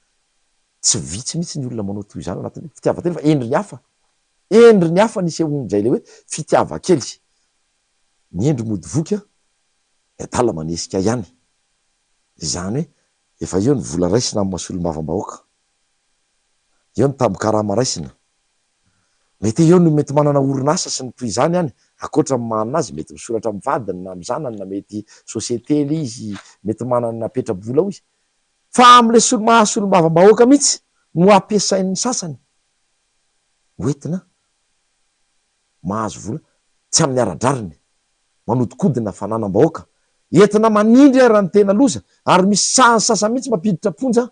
tsy vitsy mihitsy ny olona manao toy izany anatin'ny fitiavan-tena fa endriny hafa. Endriny hafa nisehoan'izay ilay hoe fitiavan-kely. Ny hendry mody voky an, ny adala manesika ihany. Izany hoe efa eo ny vola raisina amin'ny maha solombavambahoaka. Eo ny tambin-karama raisina. Mety eo no mety manana orinasa sy ny toy izany any, ankoatra ny maha anona azy, mety misoratra amin'ny vadiny na amin'ny zanany na mety société ilay izy, mety manana petra-bola ao izy. Fa amin'ilay solo maha solombavambahoaka mihitsy no ampiasain'ny sasany. hoentina mahazo vola tsy amin'ny ara-drariny, manodinkodina fananam-bahoaka, entina manindry ary raha ny tena loza, ary misy sahan'ny sasany mihitsy mampiditra am-ponja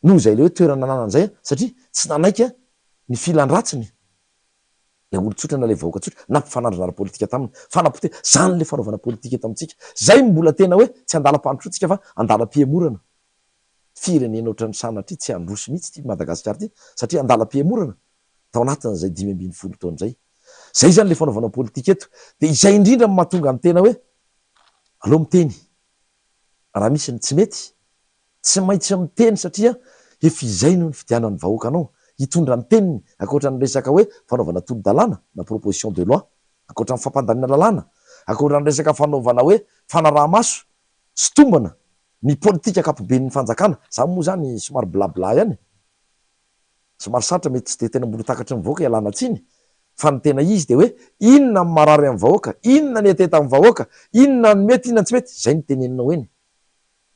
noho izay ilay hoe toerana ananany izay satria tsy nanaiky ny filan-dratsiny ilay olon-tsotra na ilay vahoaka tsotra na mpifanandrina ara-politika taminy. Fanapotehana, izany ilay fanaovana politika eto amintsika. Izay no mbola tena hoe tsy andalam-pandrosoana isika fa andalam-pihemorana. Firenena ohatran'ny sanatria tsy handroso mihitsy ity Madagasikara ity satria andalam-pihemorana tao anatin'izay 15 taona izay. Izay izany ilay fanaovana politika eto. Dia izay indrindra no mahatonga ny tena hoe aleo miteny raha misy ny tsy mety. Tsy maintsy miteny satria efa izay no nifidianan'ny vahoaka anao hitondra ny teniny ankoatra ny resaka hoe fanaovana tolo-dalàna na proposition de loi, ankoatra ny fampandaniana lalàna, ankoatra ny resaka fanaovana hoe fanaraha-maso sy tombana. Ny politika ankapoben'ny fanjakana, za moa zany somary blabla ihany, somary sarotra mety tsy dia tena mbola takatry ny vahoaka ialana tsiny, fa ny tena izy dia hoe inona ny marary amin'ny vahoaka, inona ny hetaheta amin'ny vahoaka, inona ny mety, inona ny tsy mety, zay no teneninao eny.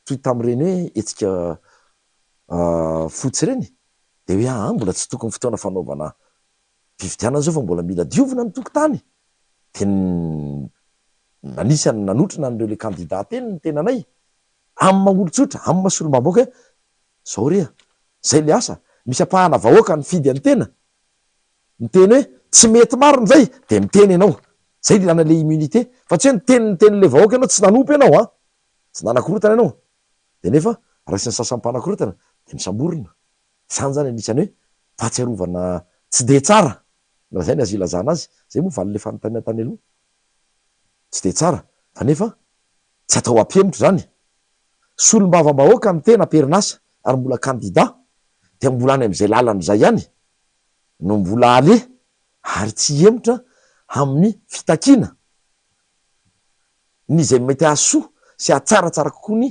Toy tamin'ireny hoe hetsika fotsy ireny, dia hoe aa mbola tsy tokony fotoana fanaovana fifidianana izao fa mbola mila diovina ny tokontany, dia anisan'ny nanotrona an'ireo ilay kandida teny ny tenanay, amin'ny maha olon-tsotra, amin'ny maha solombavambahoaka hoe izao re a, izay ilay asa, misy ampahana vahoaka nifidy an'ny tena, miteny hoe tsy mety marina izay, dia miteny ianao, izay ilay ilana ilay immunité, fa tsy hoe niteny ny tenin'ilay vahoaka ianao, tsy nanompo ianao an, tsy nanakorontana ianao, dia nefa raisin'ny sasany mpanakorontana dia nosamborina. Izany izany anisan'ny hoe fahatsiarovana tsy dia tsara, raha izay ny azo ilazana azy, izay moa valin'ilay fanontaniana tany aloha, tsy dia tsara fa nefa tsy atao hampihemotra izany. Solombavambahoaka ny tena am-perinasa ary mbola kandida dia mbola any amin'izay lalana izay ihany no mbola aleha ary tsy hihemotra amin'ny fitakiana ny izay mety hahasoa sy hahatsaratsara kokoa ny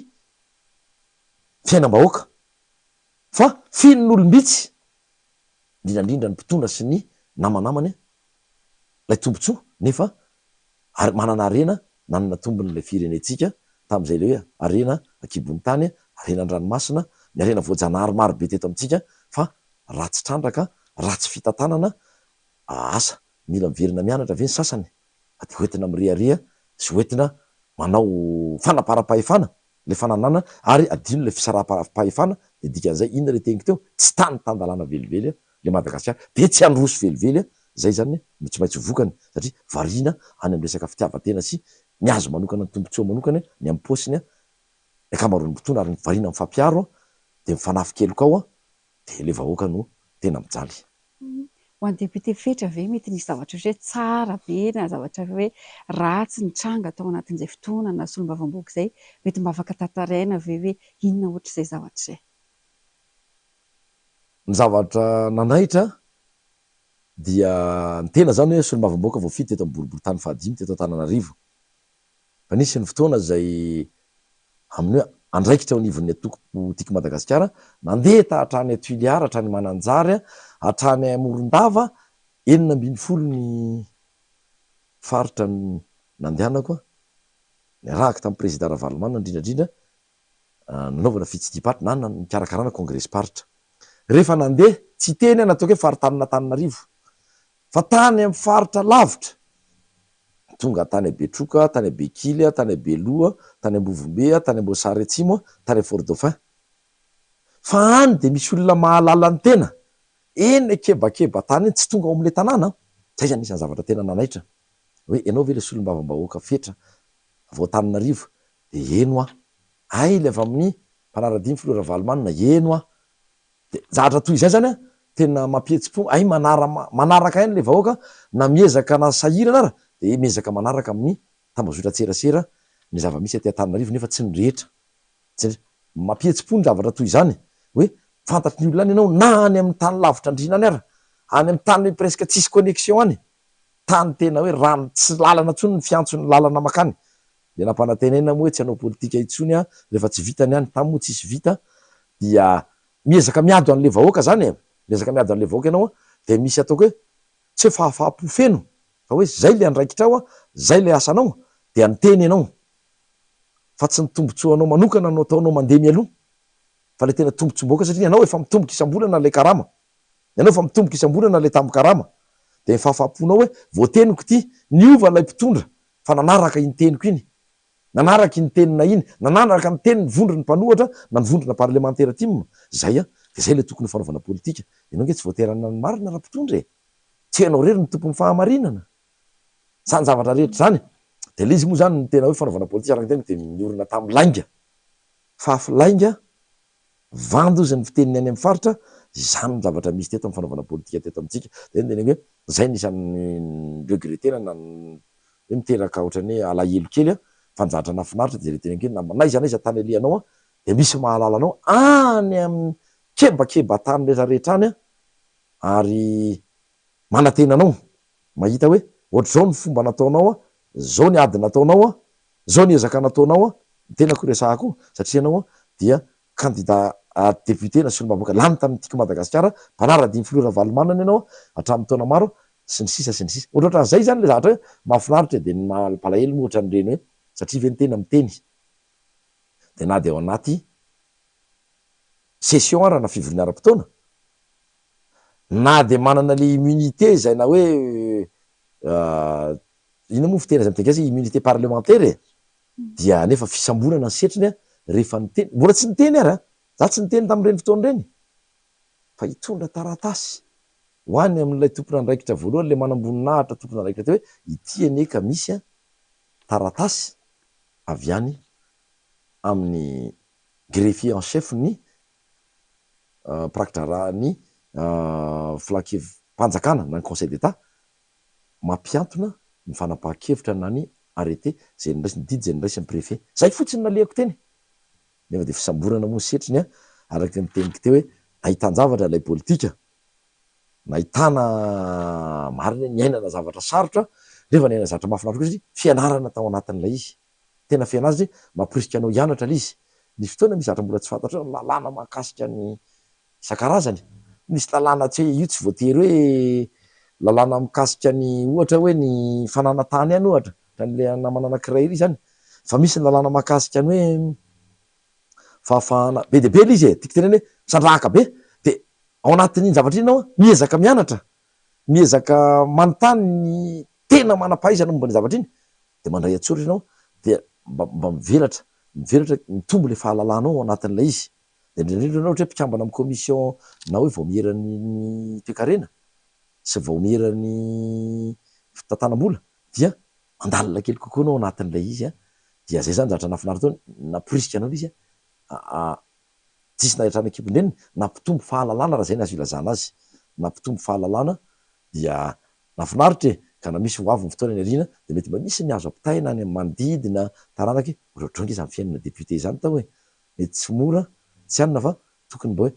fiainam-bahoaka. Fa fihinan'olom-bitsy, indrindra indrindra ny mpitondra sy ny namanamany, ilay tombontsoa nefa ary manana harena nanana tombony ilay firenentsika tamin'izay ilay hoe harena an-kibon'ny tany, harena an-dranomasina, ny harena voajanahary maro be teto amintsika fa ratsy trandraka, ratsy fitantanana, asa mila miverina mianatra ve ny sasany fa dia hoentina mirehareha sy hoentina manao fanaparam-pahefana ilay fananana ary adino ilay fisaraham-pahefana dia dikan'izay inona ilay teniko teo tsy tany tan-dalàna velively ilay Madagasikara dia tsy handroso velively izay izany no tsy maintsy ho vokany satria variana any amin'ny resaka fitiavan-tena sy ny azy manokana ny tombontsoa manokana ny amin'ny paosiny ny ankamaroan'ny mpitondra ary variana mifampiaro dia mifanafin-keloka ao dia ilay vahoaka no tena mijaly. Ho an'ny député Fetra ve mety nisy zavatra ohatra hoe tsara be na zavatra hoe ratsy nitranga tao anatin'izay fotoana na solombavambahoaka izay, mety mba afaka tantaraina ve hoe inona ohatra izay zavatra izay? Ny zavatra nanaitra dia ny tena izany hoe solombavambahoaka voafidy teto amin'ny boriborintany fahadimy teto Antananarivo. Fa nisy ny fotoana izay amin'ny hoe andraikitra eo anivon'ny antoko Tiako Madagasikara, nandeha ta hatrany Tuliar, hatrany Mananjary, hatrany Morondava, 16 ny faritra nandehanako, niarahako tamin'ny Prezida Ravalomanana indrindra indrindra, nanaovana fitsidiham-paritra na nikarakarana kongresim-paritra. Rehefa nandeha, tsy hiteny aho na ataoko hoe faritanin'Antananarivo, fa tany amin'ny faritra lavitra, tonga tany Betroka, tany Bekily, tany Beloha, tany Ambovombe, tany Amboasary Atsimo, tany Fort Dauphin. Fa any dia misy olona mahalala ny tena, eny an-kebakeba tany eny, tsy tonga ao amin'ilay tanàna an! Izay izany anisan'ny zavatra tena nanaitra, hoe ianao ve ilay solombavambahoaka Fetra avy ao Antananarivo? Dia eny hoa. Hay ilay avy amin'ny mpanara-dia ny filoha Ravalomanana, eny hoa. Dia zavatra toy izay izany an, tena mampihetsi-po, hay manara manaraka ihany ilay vahoaka na miezaka na sahirana ara dia miezaka manaraka amin'ny tambazotran-tserasera ny zava-misy aty Antananarivo nefa tsy ny rehetra. Tsy ny rehetra. Mampihetsi-po ny zavatra toy izany hoe fantatry ny olona any ianao na any amin'ny tany lavitra andriana any ara, any amin'ny tany presque tsisy connexion any, tany tena hoe rano tsy lalana intsony ny fiantson'ny lalana makany. Dia nampanantenaina moa hoe tsy hanao politika intsony aho rehefa tsy vita ny any, tany moa tsisy vita dia miezaka miady ho an'ilay vahoaka zany e, miezaka miady ho an'ilay vahoaka ianao an, dia misy ataoko hoe tsy hoe fahafaham-po feno fa hoe zay ilay andraikitrao an, zay ilay asanao dia miteny ianao fa tsy ny tombotsoanao manokana no ataonao mandeha mialoha fa ilay tena tombotsoam-bahoaka satria ny anao efa mitomboka isam-bolana ilay karama, ny anao efa mitomboka isam-bolana ilay tambin-karama dia ny fahafaham-ponao hoe voateniko ity, niova ilay mpitondra fa nanaraka iny teniko iny, nanaraka iny teninay iny, nanaraka ny tenin'ny vondron'ny mpanohatra na ny vondrona parlemantera tim, zay an, dia zay ilay tokony ho fanaovana politika, ianao ange tsy voatery hanana ny marina raha mpitondra e, tsy ianao irery no tompon'ny fahamarinana, zany zavatra rehetra zany, dia ilay izy moa zany ny tena hoe fanaovana politika araka ny teniko dia niorina tamin'ny lainga, fafy lainga, Vandy ozy ny fiteniny any amin'ny faritra, izany ny zavatra misy teto amin'ny fanaovana politika teto amintsika. Zay no teneniko hoe zay no isan'ny ni-regretter-na na hoe miteraka ohatran'ny hoe alahelo kely an, fa ny zavatra nahafinaritra dia ilay teneniko hoe na n'aiza n'aiza tany alehanao an, dia misy mahalala anao any amin'ny kebakeba-tany rehetra rehetra any an, ary manantena anao, mahita hoe ohatr'izao ny fomba nataonao an, zao ny ady nataonao an, zao ny ezaka nataonao an. Ny tenako resahako io satria ianao dia kandida député na solombavambahoaka lany tamin'ny Tiako Madagasikara, mpanara-dia ny filoha Ravalomanana ianao hatramin'ny taona maro sy ny sisa sy ny sisa. Ohatrohatran'izay izany ilay zavatra hoe mahafinaritra e, dia ny mampalahelo moa ohatran'ireny hoe satria ve ny tena miteny dia na dia ao anaty session ara na fivoriana ara-potoana na dia manana ilay immunité izay na hoe inona moa ny fiteny azy amin'ny teny gasy immunité parlementaire e, dia nefa fisamborana ny setriny an, rehefa niteny, mbola tsy niteny ary an, za tsy niteny tamin'ireny fotoana ireny, fa hitondra taratasy ho any amin'ilay tompon'andraikitra voalohany, ilay manamboninahitra tompon'andraikitra teo hoe ity anie ka misy an, taratasy avy any amin'ny greffier en chef ny mpiraki-draharahan'ny filankevi-panjakana na ny conseil d'Etat, mampiantona ny fanapahan-kevitra na ny arrêté izay noraisin'ny didy izay noraisin'ny préfet. Izay fotsiny no nalehako teny. Nefa dia fisamborana moa ny setriny an, araka ny teniko teo hoe nahitan-javatra ilay politika, nahitana marina hoe niainana zavatra sarotra, nefa niainana zavatra mahafinaritra koa satria fianarana tao anatin'ilay izy. Tena fianarana satria mamporisika anao hianatra ilay izy. Nisy fotoana misy zavatra mbola tsy fantatrao, ny lalàna mahakasika ny isan-karazany. Misy lalàna tsy hoe io tsy voatery hoe lalàna mikasika ny ohatra hoe ny fananan-tany ihany ohatra, ohatran'ilay namana anankiray iry izany, fa misy ny lalàna mahakasika ny hoe fahafahana, be dia be ilay izy e, tiako tenenina hoe misandrahaka be, dia ao anatin'iny zavatra iny ianao miezaka mianatra, miezaka manontany ny tena manam-pahaizana momba an'iny zavatra iny, dia mandray an-tsoratra ianao, dia mba mba mivelatra, mivelatra, mitombo ilay fahalalanao ao anatin'ilay izy. Dia indrindra indrindra ianao ohatra hoe mpikambana amin'ny commission na hoe vaomieran'ny toekarena sy vaomieran'ny fitantanam-bola dia mandalina kely kokoa ianao ao anatin'ilay izy an, dia izay izany zavatra nahafinaritra teo, namporisika anao ilay izy an, tsisy na hatrany an-kibon-dreniny, nampitombo fahalalana raha izay no azo ilazana azy, nampitombo fahalalana dia nahafinaritra e, ka na misy ho avy ny fotoana any aoriana dia mety mba misy ny azo ampitaina any amin'ny manodidina, taranaka e, ohatrohatran'izao ange izany fiainana député izany tao e, Mety tsy mora, tsy anona fa tokony mba hoe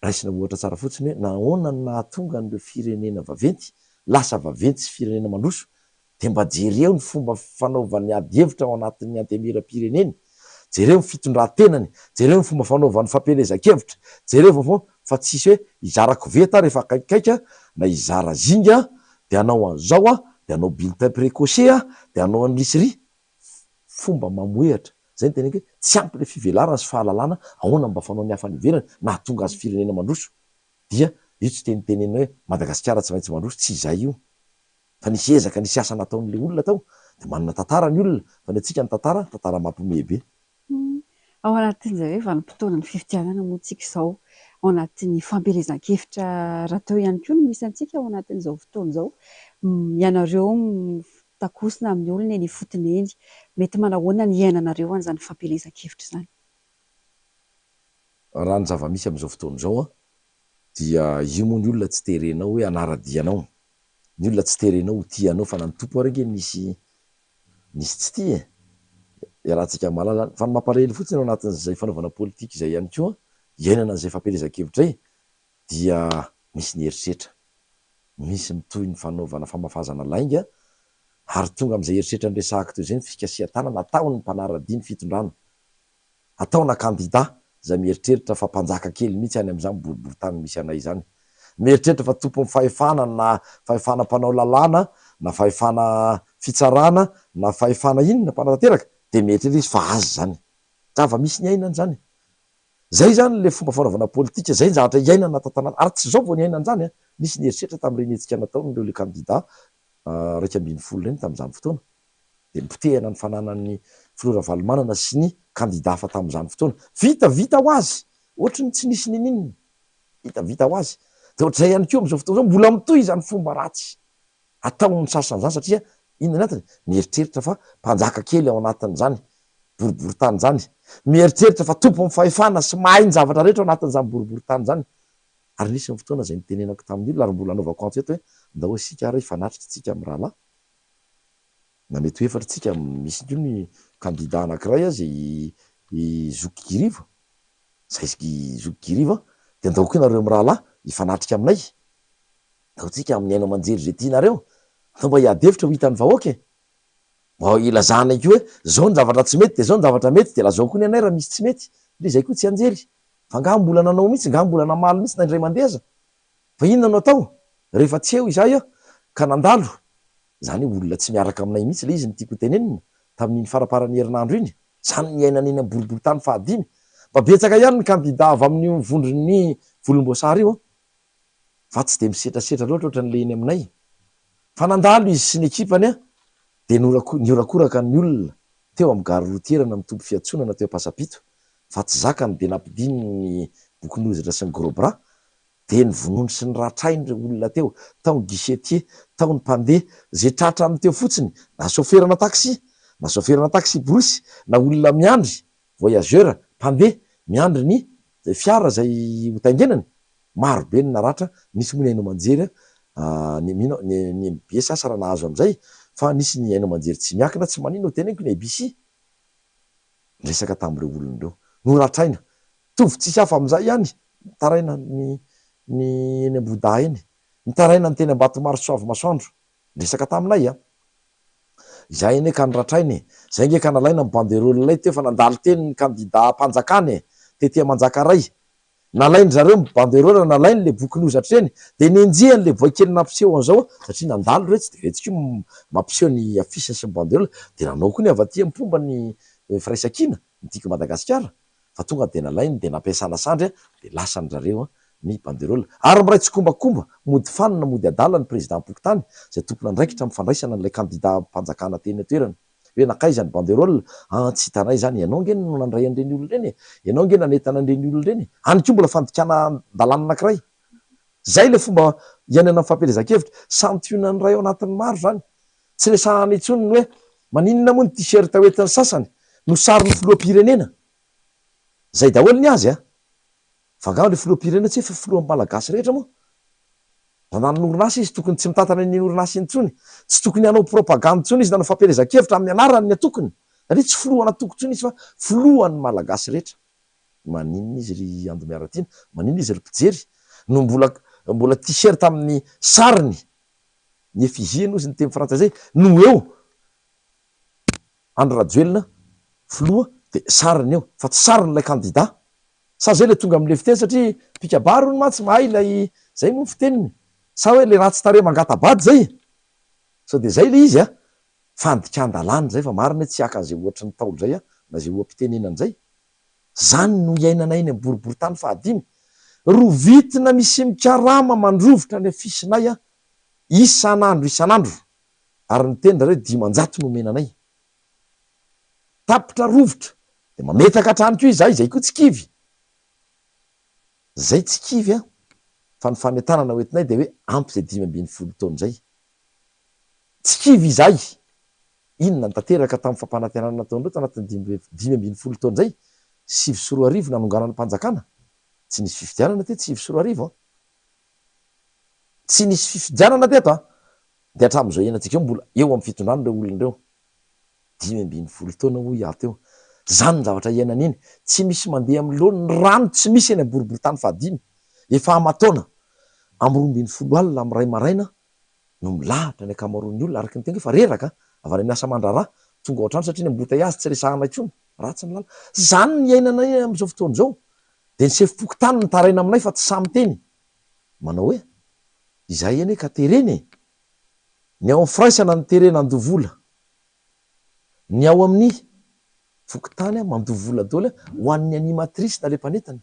raisina ohatra tsara fotsiny hoe nahoana no nahatonga an'ireo firenena vaventy lasa vaventy sy firenena mandroso dia mba jereo ny fomba fanaovany ady hevitra ao anatin'ny antemieram-pireneny, jereo ny fitondran-tenany, jereo ny fomba fanaovany fampielezan-kevitra, jereo vaovao fa tsisy hoe hizara koveta rehefa akaikikaika na hizara zinga dia hanao an'izao aho dia hanao bulletin précoché aho dia hanao an'iry sy iry. fomba mamohehatra. Zay no teneniko hoe tsy ampy le fivelarana sy fahalalana ahoana mba fanaon'ny hafa any ivelany nahatonga azy firenena mandroso dia io tsy tenitenenina hoe Madagasikara tsy maintsy mandroso tsy izay io fa nisy ezaka nisy asa nataon'le olona tao dia manana tantara ny olona fa ny antsika ny tantara tantara mampiomehy be. Ao anatin'izay hoe vanim-potoanan'ny fifidianana moa tsika izao, ao anatin'ny fampielezan-kevitra rahateo ihany koa no misy antsika ao anatin'izao fotoana izao. Ianareo mitakosina amin'ny olona eny ifotony eny, mety manahoana ny iainanareo an'izany fampielezan-kevitra izany? Raha ny zava-misy amin'izao fotoana izao dia io moa ny olona tsy terenao hoe hanara-dia anao, ny olona tsy terenao ho tia anao fa na ny Tompo ary ange nisy Nisy tsy tia e! Iarahantsika mahalala izany. Fa ny mampalahelo fotsiny ao anatin'izay fanaovana politika izay ihany koa, iainana an'izay fampielezan-kevitra izay, dia misy ny herisetra. Misy mitohy ny fanaovana famafazana lainga, ary tonga amin'izay herisetra niresahako teo izay ny fikasihan-tanana ataon'ny mpanara-dia ny fitondrana. Ataona kandida izay mieritreritra fa mpanjaka kely mihitsy any amin'izany boriborintany misy anay izany. Mieritreritra fa tompon'ny fahefana na fahefana mpanao lalàna na fahefana fitsarana na fahefana inona mpanatanteraka dia mieritreritra izy fa azy izany. Zava-misy niainana izany. Izay izany ilay fomba fanaovana politika, izay ny zavatra iainana ato an-tanàna. Ary tsy izao vao niainana an'izany an! Nisy ny herisetra tamin'ireny hetsika nataon'ireo ilay kandida 11 ireny tamin'izany fotoana. dia nipotehana ny fananan'ny filoha Ravalomanana sy ny kandida hafa tamin'izany fotoana. Vita vita ho azy! Ohatry ny tsy nisy ninininona. Vita vita ho azy. Dia ohatr'izay ihany koa amin'izao fotoana izao, mbola mitohy izany fomba ratsy ataon'ny sasany izany satria inona ny antony? Mieritreritra fa mpanjaka kely ao anatin'izany boriborintany izany. Mieritreritra fa tompon'ny fahefana sy mahay ny zavatra rehetra ao anatin'izany boriborintany izany. Ary nisy ny fotoana izay nitenenako tamin'ny olona ary mbola anaovako antso eto hoe ndao isika ary hifanatrika isika mirahalahy. Na mety ho efatra tsika, misy koa ny kandida anakiray aza i i Zoky Giriva, zay i Zoky Giriva, dia ndao koa nareo mirahalahy hifanatrika aminay, ndao tsika amin'ny haino aman-jery izay tianareo, ndao mba hiady hevitra ho hitan'ny vahoaka e! Mba ilazanay koa hoe zao ny zavatra tsy mety de zao ny zavatra mety de lazao koa ny anay raha misy tsy mety satria zay koa tsy anjely. Fa nga mbola nanao mihitsy, nga mbola namaly mihitsy na indray mandeha aza? Fa inona no atao rehefa tsy eo izahay ka nandalo? Izany hoe olona tsy miaraka aminay mihitsy ilay izy no tiako hotenenina tamin'iny faramparan'ny herinandro iny. Izany no niainana eny amin'ny boriborintany fahadimy. Mba betsaka ihany ny kandida avy amin'io vondron'ny volomboasary io an! Fa tsy dia misetrasetra loatra ohatran'ilay eny aminay. Fa nandalo izy sy ny ekipany an, dia nihorakoraka ny olona teo amin'ny gare routière na ny toby fiantsonana teo Ampasampito fa tsy zakany dia nampidininy ny bokin'ozatra sy ny gros bras dia novonoiny sy noratrainy ireo olona teo, tao ny guichetier, tao ny mpandeha, izay tratrany teo fotsiny, na saoferana taxi, na saoferana taxi-brousse, na olona miandry, voyageur, mpandeha, miandry ny fiara izay hotaingenany, maro be ny naratra, nisy moa ny haino aman-jery ny mino ny ny mbs asa raha nahazo an'izay fa nisy ny haino aman-jery tsy miankina, tsy maninona ho teneniko ny ABC niresaka tamin'ireo olona ireo, noratraina, mitovy tsisy hafa amin'izay ihany, nitaraina ny ny eny Ambohidahy eny, nitaraina ny teny Ambatomaro Soavimasoandro, niresaka taminay an! Izay anie ka noratraina e! Izay ange ka nalaina ny banderole ilay teo fa nandalo teny ny kandidam-panjakana e! Tety Manjakaray. Nalain-dry zareo ny banderole, nalainy ilay boky nozatra ireny, dia nenjehiny ilay boay kely nampiseho an'izao satria nandalo iretsy dia iretsy koa mampiseho ny affiche sy ny banderole, dia nanao koa ny avy aty amin'ny mpomba ny firaisankina, ny Tiako Madagasikara, fa tonga dia nalainy dia nampiasana sandry dia lasan-dry zareo ny banderole. Ary miray tsikombakomba, mody fanina mody adala ny prezidam-pokontany izay tompon'andraikitra amin'ny fandraisana an'ilay kandidam-panjakana teny an-toerana. Hoe nankaiza ny banderole? An tsy hitanay izany, ianao ange no nandray an'ireny olona ireny e! Ianao ange nanentana an'ireny olona ireny e! Any koa mbola fandikana dalàna anankiray. Izay ilay fomba iainana ny fampielezan-kevitra. Santionany iray ao anatin'ny maro izany. Tsy resahana intsony ny hoe maninona moa ny t-shirt hoentin'ny sasany no sarin'ny filoham-pirenena? Izay daholo ny azy a! Fa angaha ilay filoham-pirenena tsy efa filohan'ny Malagasy rehetra moa? Raha nanana orinasa izy tokony tsy mitantana an'iny orinasa iny intsony. Tsy tokony hanao propagandy intsony izy na hanao fampielezan-kevitra amin'ny anaran'ny antokony. Satria tsy filohan'antoko intsony izy fa filohan'ny Malagasy rehetra. Maninona izy ry Ando Miaratiana, maninona izy ry mpijery no mbola mbola t-shirt amin'ny sariny, ny effigie hozy ny teny frantsay izay, no eo? Andry Rajoelina filoha dia sariny eo fa tsy sarin'ilay kandida. Sa zay ilay tonga amin'ilay fiteny satria mpikabary hono mantsy mahay ilay zay moa ny fiteniny. Sa hoe ilay ratsy tarehy mangata-bady zay? Sao dia zay ilay izy a! Fandikan-dalàna izay fa marina hoe tsy haka an'izay ohatry ny Ntaolo izay aho na izay oha-pitenenana izay. Zany no iainanay eny amin'ny boriborintany fahadimy. Rovitina misy mikarama mandrovitra ny afisinay a! Isan'andro isan'andro. Ary niteny zareo hoe 500 no omena anay. Tapitra rovitra dia mametraka hatrany koa izahay, izay koa tsy kivy. Izay tsy kivy an! Fa ny fanentanana hoentinay dia hoe ampy izay 15 taona izay. Tsy kivy izahay. Inona no tanteraka tamin'ny fampanantenana nataon'ireo tao anatin'ny 15 taona izay? 2009 nanonganan'ny mpanjakana. Tsy nisy fifidianana teto 2009 an! Tsy nisy fifidianana teto an! Dia hatramin'izao iainantsika io mbola eo amin'ny fitondrana ireo olona ireo. 15 taona hoy aho teo. Izany ny zavatra iainana iny. Tsy misy mandeha amin'ny laoniny. Ny rano tsy misy eny amin'ny boriborintany fahadimy. Efa aman-taona. Amin'ny 12 alina, amin'ny iray maraina no milahatra ny ankamaroan'ny olona. Araka ny teniko efa reraka avy any amin'ny asa aman-draharaha. Tonga ao an-trano satria ny embouteillage tsy resahana intsony. Ratsy ny lalana. Izany ny iainanay amin'izao fotoana izao. Dia ny sefom-pokontany mitaraina aminay fa tsy sahy miteny. Manao hoe, Izahay anie ka terena e! Ny ao amin'ny firaisana no terena handoa vola. Ny ao amin'ny fokontany mandoa vola daholo ho an'ny animatrice na le mpanentana.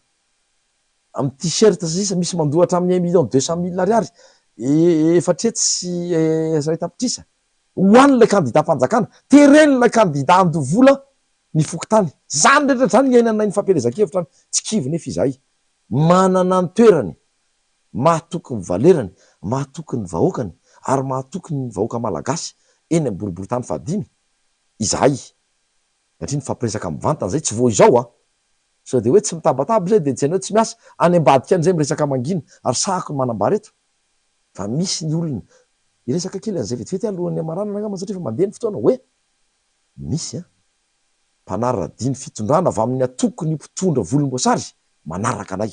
Amin'ny t-shirt sy ny sisa misy mandoa hatramin'ny un million deux cent mille ariary, 400 sy 1 tapitrisa ho an'ilay kandidam-panjakana. Teren'ilay kandida handoa vola ny fokontany. Izany rehetra izany iainanay ny fampielezan-kevitra any. Tsy kivy nefa izahay. Manana ny toerany, mahatoky ny valerany, mahatoky ny vahoakany ary mahatoky ny vahoaka malagasy eny amin'ny boriborintany fahadimy izahay. Satria nifampiresaka mivantana izay, tsy vao izao an! Sao dia hoe tsy mitabataba izay dia jerena hoe tsy miasa, any ambadika any izay miresaka mangina ary sahako ny manambara eto fa misy ny olona, hiresaka kely an'izay vetivety aho alohan'ny hamaranana angamba satria efa mandeha ny fotoana, hoe misy an! mpanara-dia ny fitondrana avy amin'ny antokony mpitondra volomboasary manaraka anay.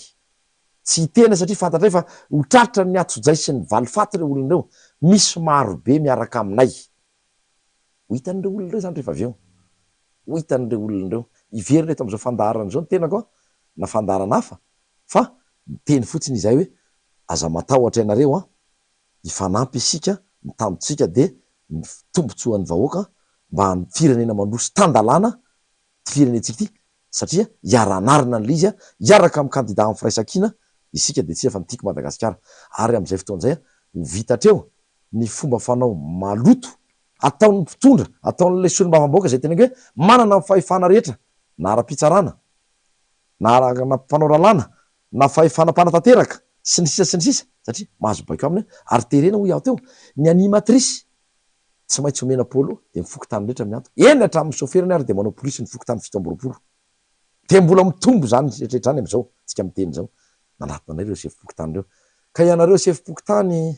Tsy hiteny satria fantatray fa ho tratra ny atsojay sy ny valifaty ireo olona ireo. Misy marobe miaraka aminay. Ho hitan'ireo olona ireo izany rehefa avy eo. Ho hitan'ireo olona ireo. Hiverina eto amin'izao fandaharana izao ny tenako an, na fandaharana hafa, fa miteny fotsiny izahay hoe aza matahotra ianareo an, hifanampy isika, ny tanjontsika dia ny tombotsoan'ny vahoaka mba ny firenena mandroso tan-dalàna ity firenentsika ity satria hiara-hanarina an'ilay izy hiaraka amin'ny kandida amin'ny firaisankina isika dia tsy efa ny Tiako Madagasikara ary amin'izay fotoana izay ho vita hatreo ny fomba fanao maloto ataon'ny mpitondra, ataon'ilay solombavambahoaka izay teneniko hoe manana ny fahefana rehetra na ara-pitsarana na ara mpanao lalàna na fahefana mpanatanteraka sy ny sisa sy ny sisa satria mahazo baiko aminy ary terena hoy aho teo ny animatrice tsy maintsy omena polo dia ny fokontany rehetra miantoka eny hatramin'ny soferany ary dia manao polisy ny fokontany 27 dia mbola mitombo izany rehetra izany amin'izao tsika miteny izao nanatona anay ireo sefom-pokontany ireo ka ianareo sefom-pokontany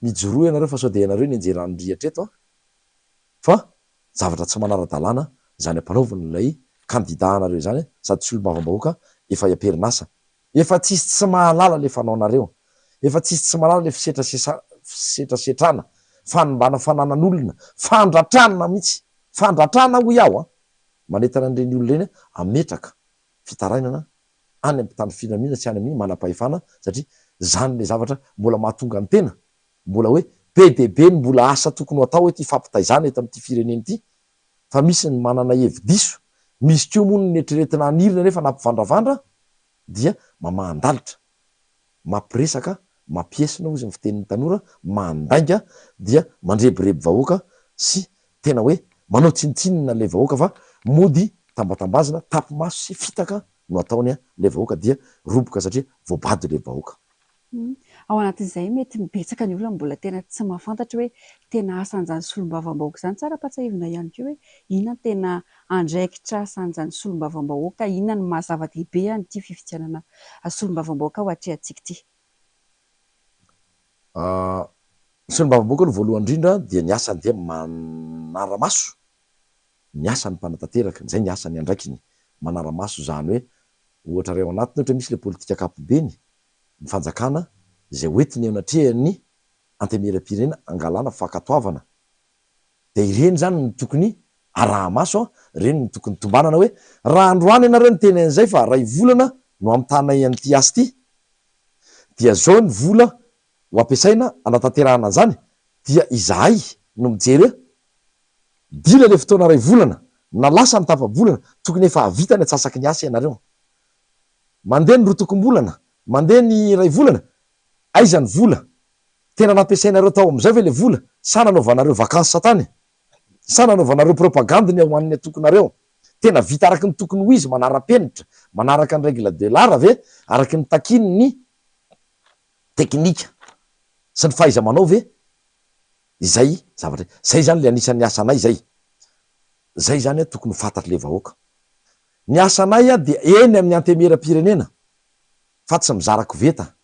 mijoroa ianareo fa sao dia ianareo no enjeran'ny rihatra eto an fa zavatra tsy manara-dalàna izany ampanaoviny ilay kandida anareo izany sady solombavambahoaka efa am-perinasa. Efa tsisy tsy mahalala le fanaonareo. Efa tsisy tsy mahalala le fisetrasetrana, fanimbana fananan'olona, fandratrana mihitsy, fandratrana hoy aho an! Manentana an'ireny olona ireny hametraka fitarainana any amin'ny mpitandro filaminana sy any amin'ny manam-pahefana satria izany le zavatra mbola mahatonga ny tena mbola hoe be dia be ny mbola asa tokony ho atao eto hifampitaizana eto amin'ity firenena ity fa misy ny manana hevi-diso, misy koa moa ny neritreretina hanirina nefa nampivandravandra dia mamahan-dalitra, mampiresaka, mampiesona hozy ny fitenin'ny tanora, mandainga dia mandrebireby vahoaka sy tena hoe manao tsinontsinona ilay vahoaka fa mody tambatambazina, tapi-maso sy fitaka no ataony ilay vahoaka dia roboka satria voabado ilay vahoaka. Ao anatin'izay mety betsaka ny olona mbola tena tsy mahafantatra hoe tena asan'izany solombavambahoaka izany. Tsara ampahatsiahivina ihany koa hoe inona no tena andraikitra asan'izany solombavambahoaka, inona no maha zava-dehibe an'ity fifidianana solombavambahoaka ho atrehantsika ity. Ny solombavambahoaka aloha voalohany indrindra dia ny asany dia manara-maso ny asan'ny mpanatanteraka, izay ny asany andraikiny, manara-maso izany hoe ohatra ray ao anatiny ohatra misy ilay politika ankapobeny, ny fanjakana izay hoentiny eo anatrehan'ny Antenimierampirenena hangalana fankatoavana dia ireny izany no tokony araha-maso an, ireny no tokony tombanana hoe raha androany ianareo niteny an'izay fa ray volana no hamitanay an'ity asa ity dia zao ny vola ho ampiasaina hanatanterahana an'izany dia izahay no mijery hoe dila ilay fotoana ray volana na lasa ny tapa-bolana tokony efa hahavita ny antsasaky ny asa ianareo. Mandeha ny rotokom-bolana, mandeha ny iray volana, aiza ny vola? Tena nampiasainareo tao amin'izay ve ilay vola sa nanaovanareo vacances tany? Sa nanaovanareo propagandy ny ho an'ny antokonareo? Tena vita araka ny tokony ho izy, manara-penitra, manaraka ny règle de l'art ve, araka ny takian'ny teknika sy ny fahaiza-manao ve izay zavatra izay? Izay izany ilay anisan'ny asanay izay. Izay izany tokony ho fantatr'ilay vahoaka. Ny asanay dia eny amin'ny antemieram-pirenena fa tsy mizara koveta